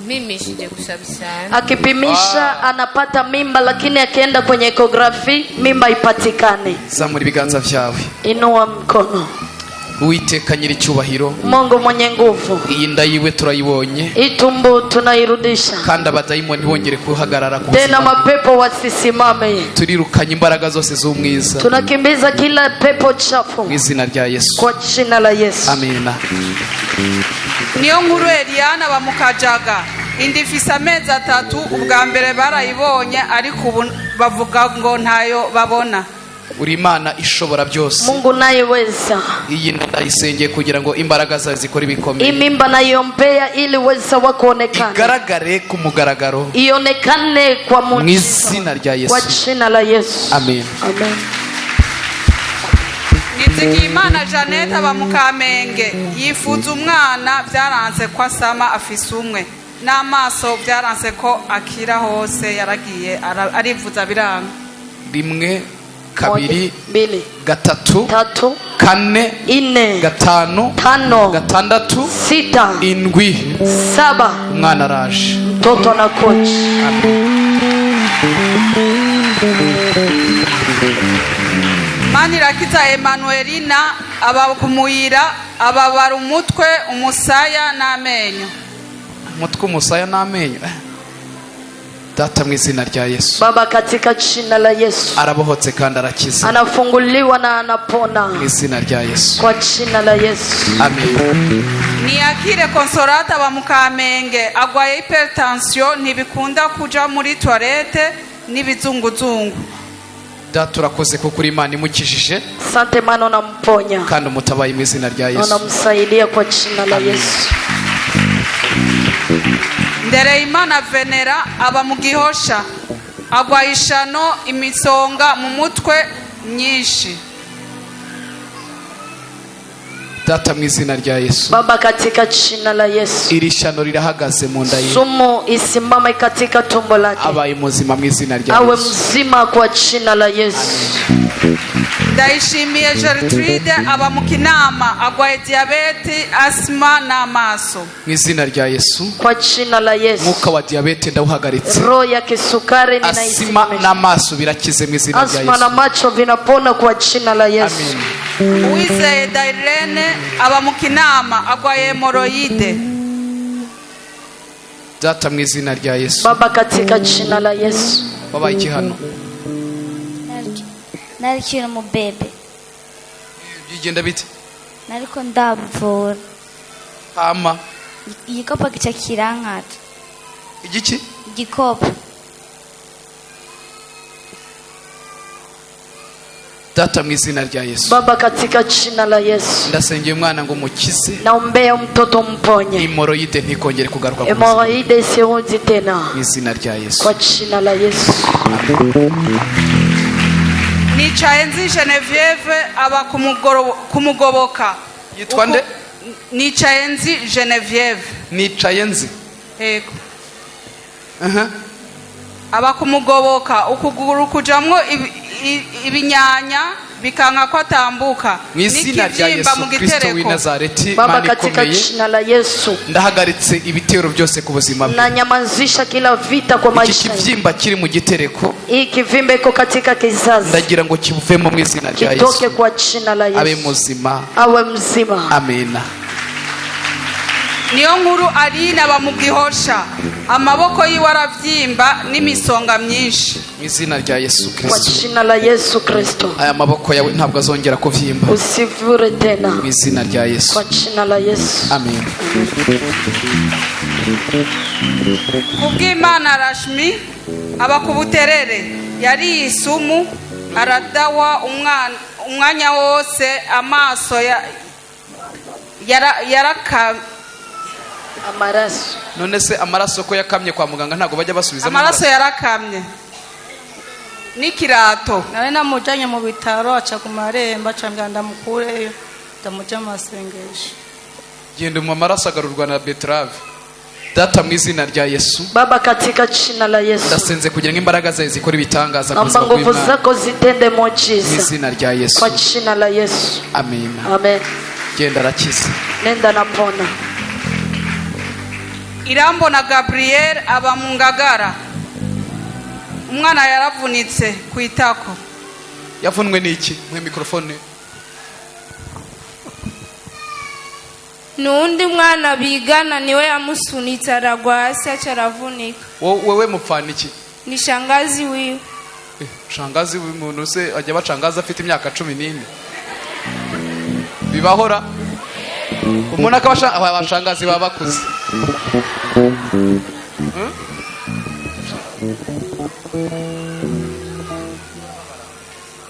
Mpimishije gusa bisanzwe. Akipimisha anapata mimba, lakini akienda kwenye échographie mimba ipatikane. Zamura ibiganza byawe. Inua mkono. Uwiteka nyiricyubahiro, Mungu mwenye nguvu, iyi nda yiwe turayibonye, hii tumbo tunairudisha kandi abadayimoni ntibongere guhagarara ku tena, buzima bwe. mapepo wasisimame. Turirukanye imbaraga zose z'umwiza Tunakimbiza kila pepo chafu mu izina rya Yesu. kwa jina la Yesu. Amina. Niyo Nkuru Eliana aba mu Kajaga, inda ifise amezi 3. Ubwa mbere barayibonye, ariko ubu bavuga ngo ntayo babona. Uri Imana ishobora byose. Mungu unayeweza, Iyi nda ndayisengeye kugira ngo imbaraga zawe zikore hii ibikomeye, mimba naiombea ili uweza wako onekane, igaragare ku mugaragaro ionekane kwa mu muujiza izina rya kwa Yesu. jina la Yesu. Amen. Amen. Nizigiyimana Jeannette aba mu Kamenge, yifuza umwana, byaranze ko asama, afise umwe, n'amaso byaranze ko akira hose, yaragiye arivuza biranga. 1, 2, Mbili, 3, tatu, 4, nne, 5, tano, 6, sita, 7. saba. Umwana araje. Mtoto anakuja. Manirakiza Emanuelina aba ku Muyira, ababara umutwe, umusaya n'amenyo. Umutwe, umusaya n'amenyo. Data, mu izina rya Yesu. Baba, katika jina la Yesu. Arabohotse kandi arakize. Anafunguliwa na anapona. Mu izina rya Yesu. Kwa jina la Yesu. Amen. Niyakire Consolata aba mu Kamenge, agwaye hypertension, ntibikunda kuja muri toilette n'ibizunguzungu. Data, urakoze kuko uri Imana imukijije. Asante maana unamponya. Kandi umutabaye mu izina rya Na Yesu. unamsaidia kwa jina la Yesu. Ndereyimana Venera aba mu Gihosha, agwaye ishano, imisonga mu mutwe myinshi. Data, mu izina rya Yesu. Baba, katika jina la Yesu. Iri shano rirahagaze mu nda ye. Sumu isimame katika tumbo lake. Abaye muzima mu izina rya Awe Yesu. mzima kwa jina la Yesu. Ndayishimiye Gertrude aba mu Kinama, agwaye diyabete, asima n'amaso. Mu izina rya Yesu. Kwa jina la Yesu. Mwuka wa diyabete ndawuhagaritse. Roho ya kisukari Asima ninaisimamisha. n'amaso birakize mu izina rya Asma na Yesu. macho vinapona kwa jina la Yesu. Uwizeye Dairene aba mu Kinama, agwaye hemoroyide. Data, mu izina rya Yesu. Baba, katika jina la Yesu. Wabaye iki hano? Narikiri umubebe. Bigenda bite? Nariko ndavura. Hama? Igikopo gica kirankata. Igiki? Igikopo. Data, mu izina rya Yesu. Baba, katika jina la Yesu. Ndasengeye umwana ngo umukize. Naombea mtoto mponye. Hemoroide ntikongere kugaruka ku buzima. Hemoroide isirudi tena. Mu izina rya Yesu. Kwa jina la Yesu. Nicaye nzi Genevieve aba ku Mugoboka. Yitwa nde? Nicaye nzi Genevieve. Nicaye nzi. Yego. Aha. Aba ku Mugoboka, ukuguru kujamwo ibinyanya bikanka ko atambuka. Mu izina rya N'ikibyimba Yesu mu Kristo w'i gitereko. Nazareti, Baba, Mana katika ikomeye, jina la Yesu. ndahagaritse ibitero byose ku buzima bwe. Nanyamazisha kila vita kwa Iki maisha. kibyimba kiri mu gitereko, Hii kivimbe iko katika kizazi. ndagira ngo kivemo mu izina rya Kitoke Yesu. kwa jina la Abe Yesu. muzima. Awe mzima. Amina. Niyo nkuru Aline aba mu Gihosha, amaboko yiwe arabyimba n'imisonga myinshi. Mu izina rya Yesu Kwa Kristo. jina la Yesu Kristo. Aya maboko yawe ntabwo azongera kubyimba. Usivure tena. Mu izina rya Yesu. Kwa jina la Yesu. Amen. Kubw'Imana Rashmi aba ku Buterere, yariye isumu, aradawa umwanya wose, amaso yaraka. Amaraso. None se amaraso ko yakamye, kwa muganga ntabwo bajya basubizamo? Amaraso yarakamye n'ikirato. Nari namujanye mu bitaro, aca ku marembo, aca mbwira ndamukureyo ndamuja mu masengesho. Genda mu amaraso agarurwa na beterave. Data, mu izina rya Yesu. Baba, katika jina la Yesu. Ndasenze kugira ngo imbaraga zawe zikore ibitangaza ku Naomba buzima nguvu bw'umwana. zako zitende Mu muujiza. izina rya Yesu. Kwa jina la Yesu. Amina. Amen. Genda, arakize. Nenda, napona. Irambona Gabriel aba mu Ngagara, umwana yaravunitse ku itako. Yavunwe n'iki? Muhe mikorofone. Nuwundi mwana bigana niwe yamusunitse, aragwa hasi aca aravunika. Wewe mupfana iki? Ni shangazi wiwe. Shangazi w'umuntu se ajya bacangaza afite imyaka 14? Bibahora umuntu akaba abashangazi baba bakuze.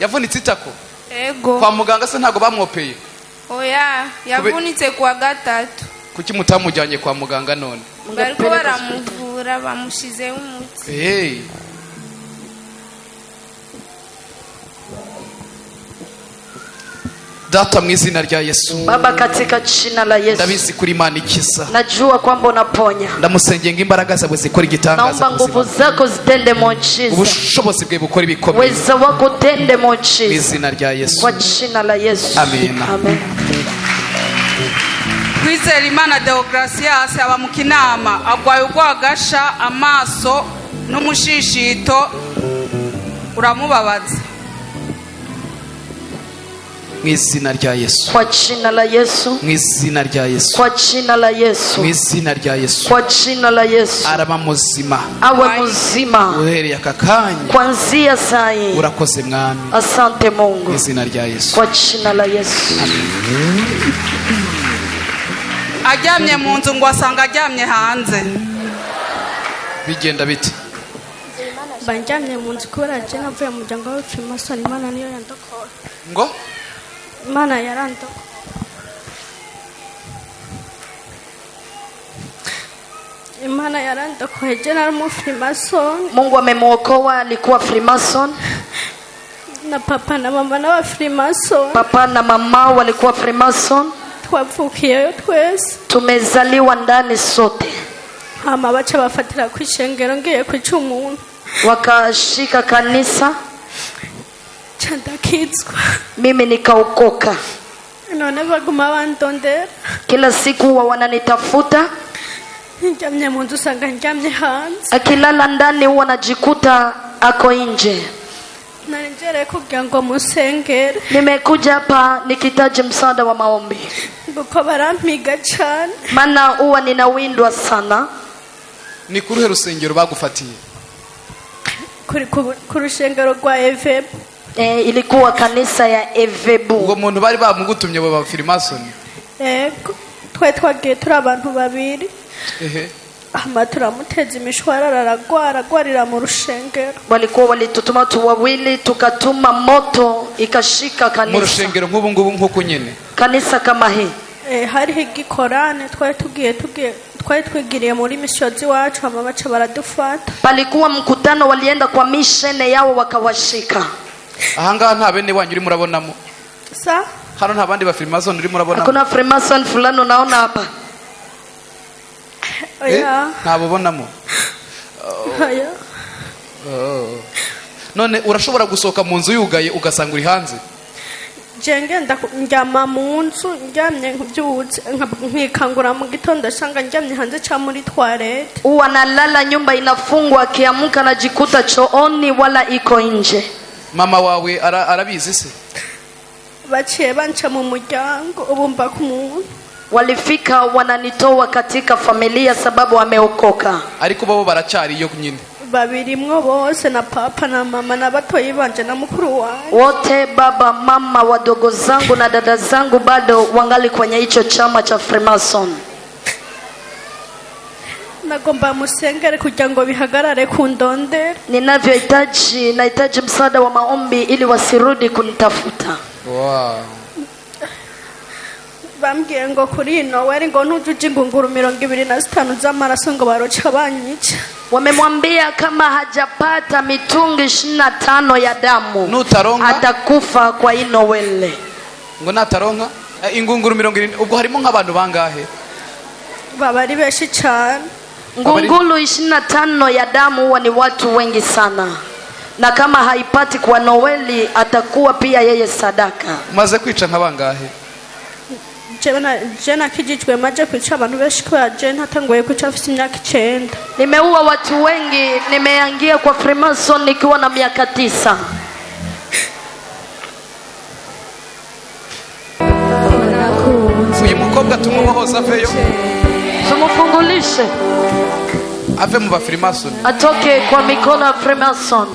Yavunitse itako? Ego. Kwa muganga se ntabwo bamwopeye? Oya, yavunitse kuwa gatatu. Kuki mutamujyanye kwa muganga none? Bariko baramuvura, bamushizeho umuti. Hey. Data, mu izina rya Yesu. Baba, katika jina la Yesu. Ndabizi kuri Imana ikiza. Najua kwamba unaponya. Ndamusengeye ngo imbaraga zawe zikora igitangaza Naomba ku buzima nguvu bwe. zako zitende muujiza. Ubushobozi bwe bukora ibikomeye. Uweza wako utende Mu muujiza. izina rya Yesu. Kwa jina la Yesu. Amina. Amen. Kwizera Imana Deogratias aba mu Kinama, agwaye urwagasha, amaso n'umushishito uramubabaza. Mu izina rya Yesu. Kwa jina la Yesu. Mu izina rya Yesu. Kwa jina la Yesu. Mu izina rya Yesu. Kwa jina la Yesu. Araba muzima. Awe mzima. Uhereye aka kanya. Kuanzia saa hii. Urakoze Mwami. Asante Mungu. Mu izina rya Yesu. Kwa jina la Yesu. Aryamye mu nzu ngo asanga aryamye hanze. Bigenda bite? Banjyamye mu nzu kubera je navuye mu muryango w'abafirimasoni, Imana niyo yandokora. Ngo? Imana yarandokora. Imana yarandokoye, je nari umufirimasoni. Mungu amemwokoa, alikuwa Freemason. Na papa na mama n'abafirimasoni. Papa na mama walikuwa Freemason. Twavukiyeyo twese. Tumezaliwa ndani sote. Hama baca bafatira kw'ishengero ngiye kwica umuntu. Wakashika kanisa. Ca ndakizwa. Mimi nikaokoka. None baguma bandondera. Kila siku huwa wananitafuta. Ndyamye mu nzu usanga ndyamye hanze. Akilala ndani huwa najikuta ako nje. Nari ngereye kugira ngo musengere. Nimekuja hapa nikihitaji msaada wa maombi. Kuko barampiga cyane. Maana huwa ninawindwa sana. Ni kuruhe rusengero bagufatiye? Ku rushengero rwa Evebu. Ilikuwa kanisa ya Evebu. Ubwo muntu bari bamugutumye bo ba Freemason. Yego, twari twagiye turi abantu babiri. Ehe. Hama turamuteza imishwarara aragwara, agwarira mu rushengero. Walikuwa walitutuma watu wawili, tukatuma moto ikashika Mu kanisa. rushengero nk'ubu ngubu nk'uku nyene. Kanisa kama hii. Hariho igikorane twari tugiye twari twigiriye muri mishozi wacu, hama baca baradufata. Palikuwa mkutano, walienda kwa mishene yao wakawashika. Ahangaha nta bene wanyu urimo urabonamo. Sa? Hano nta bandi ba Freemason urimo urabonamo. Hakuna Freemason fulani unaona hapa? Oya. Ntabwo ubonamo. Oya. Oh. None urashobora gusohoka mu nzu yugaye ugasanga uri hanze? Je ngenda ndyama mu nzu, ndyamye mbyutse nkikangura mu gitondo nsanga ndyamye hanze ca muri toilette. Huwa analala nyumba inafungwa, akiamka anajikuta chooni wala iko nje. Mama wawe arabizi se? Baciye banca mu muryango ubu mba ku muntu. Walifika wananitoa katika familia sababu wameokoka. Ariko babo baracyari yo nyine. Babirimwo bose na papa na mama na batoyi banje na mukuru wanje. Wote baba, mama, wadogo zangu na dada zangu bado wangali kwenye hicho chama cha Freemason. Nagomba musengere kugira ngo bihagarare kundondera. Ninavyohitaji, nahitaji msaada wa maombi ili wasirudi kunitafuta. Wow. Bambwiye ngo kuri Noel ngo ntujuje ingunguru 25 z'amaraso ngo baroca banyica. Wamemwambia kama hajapata mitungi 25 ya damu nutaronka atakufa kwa hii Noel. Ngo nataronka ingunguru 70, ubwo harimo nk'abantu bangahe? Baba ari benshi cyane. Ngungulu 25 ya damu huwa ni watu wengi sana. Na kama haipati kwa Noeli atakuwa pia yeye sadaka. Umaze kwica nka bangahe? Je nakijijwe maje kwica abantu benshi kubera je ntatanguye kwica mfite imyaka 9. Nimeua watu wengi, nimeangia kwa Freemason nikiwa na miaka 9. Uyu mukobwa tumubohoza aveyo. Tumufungulishe. Ave mu ba Freemason. Atoke kwa mikono ya Freemason.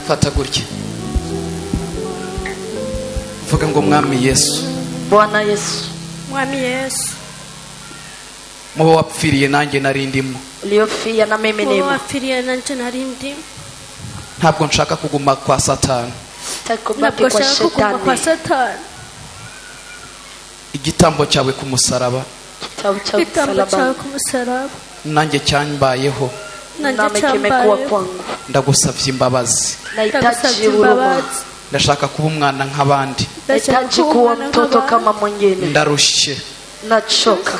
Fata gutya. Vuga ngo Mwami Yesu. Bwana Yesu. Mwami Yesu. Mubo wapfiriye nanjye nari ndimo. Uliofia na mimi nimo. Mubo wapfiriye nanjye nari ndimo. Ntabwo nshaka kuguma kwa Satani. Ntabwo nshaka kuguma kwa Satani. Igitambo cyawe ku musaraba. Igitambo cyawe ku musaraba. Nanjye cyambayeho. Nanjye cyambayeho. Ndagusavye imbabazi. Nahitaji huruma. Ndashaka kuba umwana nk'abandi. Nahitaji kuwa mtoto kama mwingine. Ndarushye. Nachoka.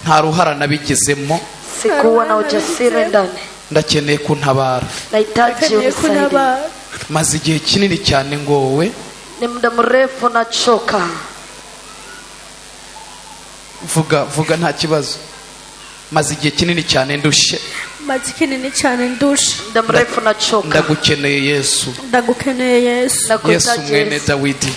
Nta ruhara nabigezemo. Sikuwa na ujasiri ndani. Ndakeneye kuntabara. Nahitaji unisaidie. Maze igihe kinini cyane ngowe. Ni muda mrefu nachoka. Vuga vuga nta kibazo. Maze igihe kinini cyane ndushye. Maze kinini cyane ndushe. Muda mrefu nachoka. Ndagukeneye Yesu. Ndagukeneye Yesu. Yesu mwene Dawidi.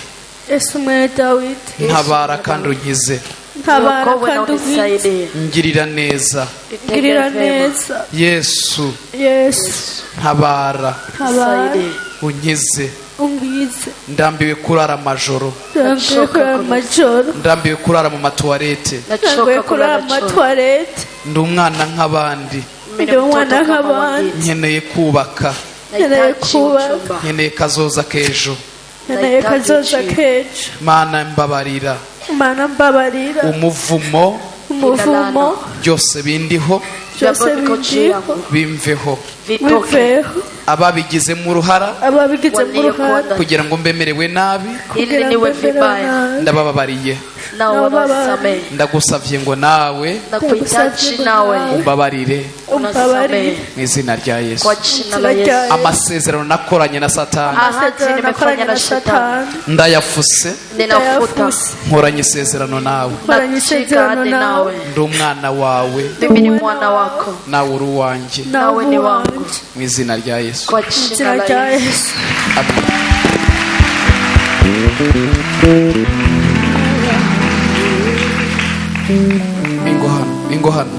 Yesu mwene Dawidi. Ntabara kandi unkize. Ntabara kandi unkize. Ngirira neza. Ngirira neza. Yesu. Yesu. Ntabara. Ntabara. Unkize. Unkize. Ndambiwe kurara amajoro. Ndambiwe kurara amajoro. Ndambiwe kurara mu matuwarete. Ndambiwe kurara mu matuwarete. Ndi umwana nk'abandi. Ndi umwana nk'abandi. Nkeneye kubaka. Nkeneye kubaka. Nkeneye kazoza k'ejo. Nkeneye kazoza k'ejo. Mana mbabarira. Mana mbabarira. Umuvumo. Umuvumo. Byose bindiho. Byose bindiho. Bimveho. Bimveho. Ababigizemo uruhara. Ababigizemo uruhara. Kugira ngo mbemerewe nabi. Ili niwe vibaya. Ndabababariye. Nawe Ndagusavye ngo nawe. Nakuhitaji nawe. Umbabarire. Unasamehe. Mu izina rya Yesu. Kwa jina la Yesu. Amasezerano nakoranye na Satani. Ahadi nimefanya na shetani. Ndayafuse. Ninafuta. Nkoranye isezerano nawe. Nkoranye isezerano nawe. Ndi umwana wawe. Mimi ni mwana wako. Nawe uri uwanjye. Nawe ni wangu. Mu izina rya Yesu. Kwa jina la Yesu. Amen. Ingo hano, ingo hano.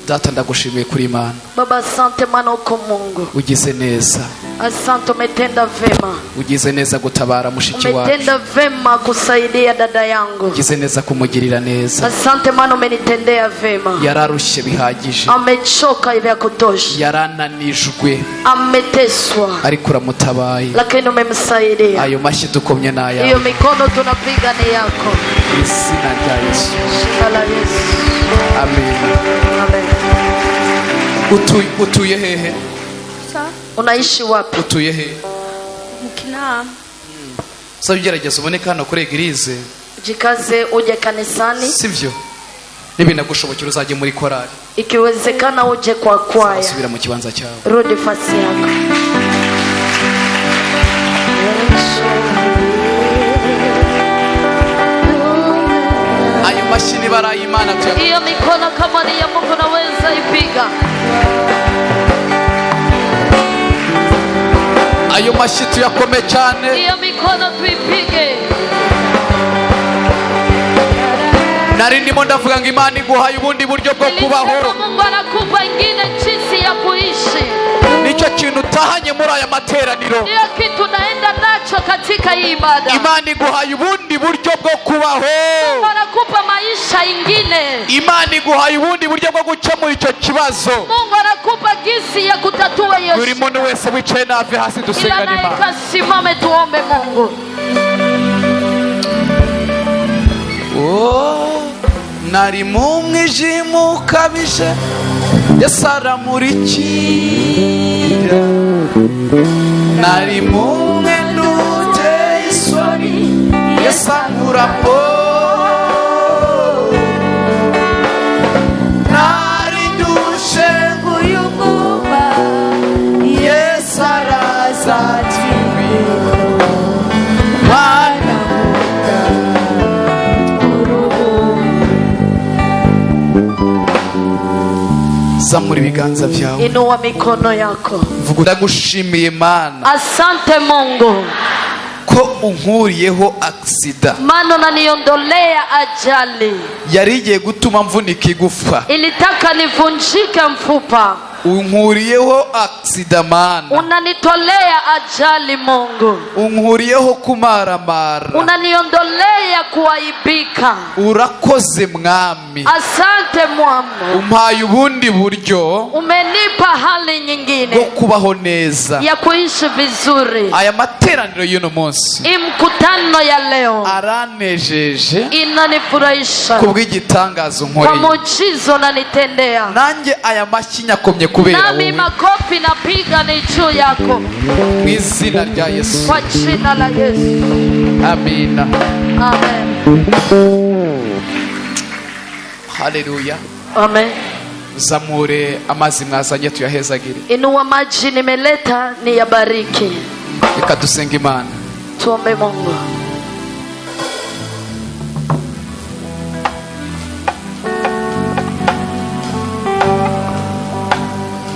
Data ndagushimiye kuri Imana. Baba asante maana uko Mungu. Ugize neza. Asante umetenda vema. Ugize neza gutabara mushiki wacu. Umetenda vema kusaidia dada yangu. Ugize neza kumugirira neza. Asante maana umenitendea vema. Yararushye bihagije. Amechoka vya kutosha. Yarananijwe. Ameteswa. Ariko uramutabaye. Lakini umemsaidia. Ayo mashyi dukomye ni ayawe. Hiyo mikono tunapiga ni yako. Izina rya Yesu. Jina la Yesu. Amen. Amen. Utuye hehe? Unaishi wapi? Utuye hehe? Mu Kinama. Sasa ugerageza uboneke hano kuri eglise. Jikaze uje kanisani. Sivyo? Nibinagushobokera uzajye muri korali. Ikiwezekana uje kwa kwaya. Subira mu kibanza cyawe. Rudi fasi yako. Ayo mashini barayimana tuya. Hiyo mikono kama ni ya Mungu naweza ipiga. Ayo mashyi tuyakome cyane. Hiyo mikono tuipige. Nari ndimo ndavuga ngo Imana iguhaye ubundi buryo bwo kubaho. Mungu anakupa ingine jinsi ya kuishi. Nicyo kintu utahanye muri aya materaniro. Ndio kitu naenda nacho katika hii ibada. Imana iguhaye ubundi buryo bwo kubaho. Mungu anakupa maisha ingine. Imana iguhaye ubundi buryo bwo gukemura icyo kibazo. Mungu anakupa jinsi ya kutatua hiyo. Buri muntu wese wicaye nave hasi dusengane Imana. Kasimame tuombe Mungu. Oh, nari mu mwijima ukabije, Yesu aramurikira. Nari mu mwenda uteye isoni, Yesu ankuramo. Nari ndushe nguyu mwuma, Yesu araza ati mwana. Zamura ibiganza byawe. Inua mikono yako. Vuga ndagushimiye Mana. Asante Mungu. Ko unkuriyeho aksida. Maana unaniondolea ajali. Yari igiye gutuma mvunika igufa. Ilitaka nivunjike mfupa. Unkuriyeho aksida Mana. Unanitolea ajali Mungu. Unkuriyeho kumaramara. Unaniondolea kuaibika. Urakoze Mwami. Asante Mwami. Umpaye ubundi buryo. Umenipa hali nyingine. Bwo kubaho neza. Ya kuishi vizuri. Aya materaniro y'uno munsi. Imkutano ya leo. Aranejeje. Inanifurahisha. Kubw'igitangazo nkoreye. Kwa muujiza unanitendea. Nanjye aya mashyi nyakomye kubera wowe. Nami makofi napiga ni juu yako. Mu izina rya Yesu. Kwa jina la Yesu. Amina. Amen. Haleluya. Amen. Zamure amazi mwazanye tuyahezagire. Inua maji nimeleta ni yabariki. Reka dusenge Imana. Tuombe Mungu.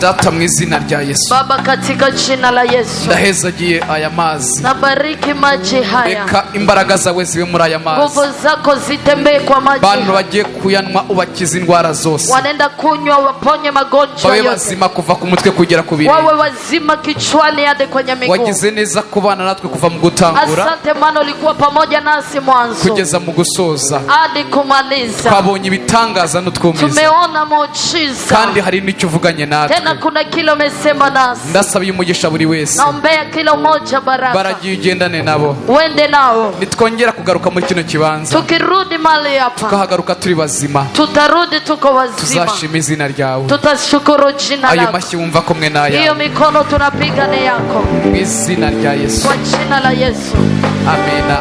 Data, mu izina rya Yesu, Baba, katika jina la Yesu, ndahezagiye aya mazi. Nabariki maji haya. Reka imbaraga zawe zibe muri aya mazi. Nguvu zako zitembee kwa maji Bantu haya. bagiye kuyanywa, ubakize indwara zose. Wanaenda kunywa, waponye magonjwa Babe yote, bazima kuva ku mutwe kugera ku birenge. Wawe wazima kichwani hadi kwenye miguu. Wagize neza kubana natwe kuva mu gutangura Asante maana ulikuwa pamoja nasi mwanzo kugeza mu gusoza. Hadi kumaliza. Twabonye ibitangaza n'utwumiza, Tumeona muujiza, kandi hari n'icyo uvuganye natwe. Tena kuna kile umesema nasi. Ndasaba umugisha buri wese. Naombea kila mmoja baraka, Baragiye, ugendane nabo. Uende nao. Nitwongera kugaruka muri kino kibanza, Tukirudi mahali hapa, tukahagaruka turi bazima, tutarudi tuko wazima, tuzashima izina ryawe. Tutashukuru jina Ayo lako. mashyi wumva ko mwe Hiyo n'ayawe. mikono tunapiga ni yako, Mu izina rya Yesu. Kwa jina la Yesu. Amina.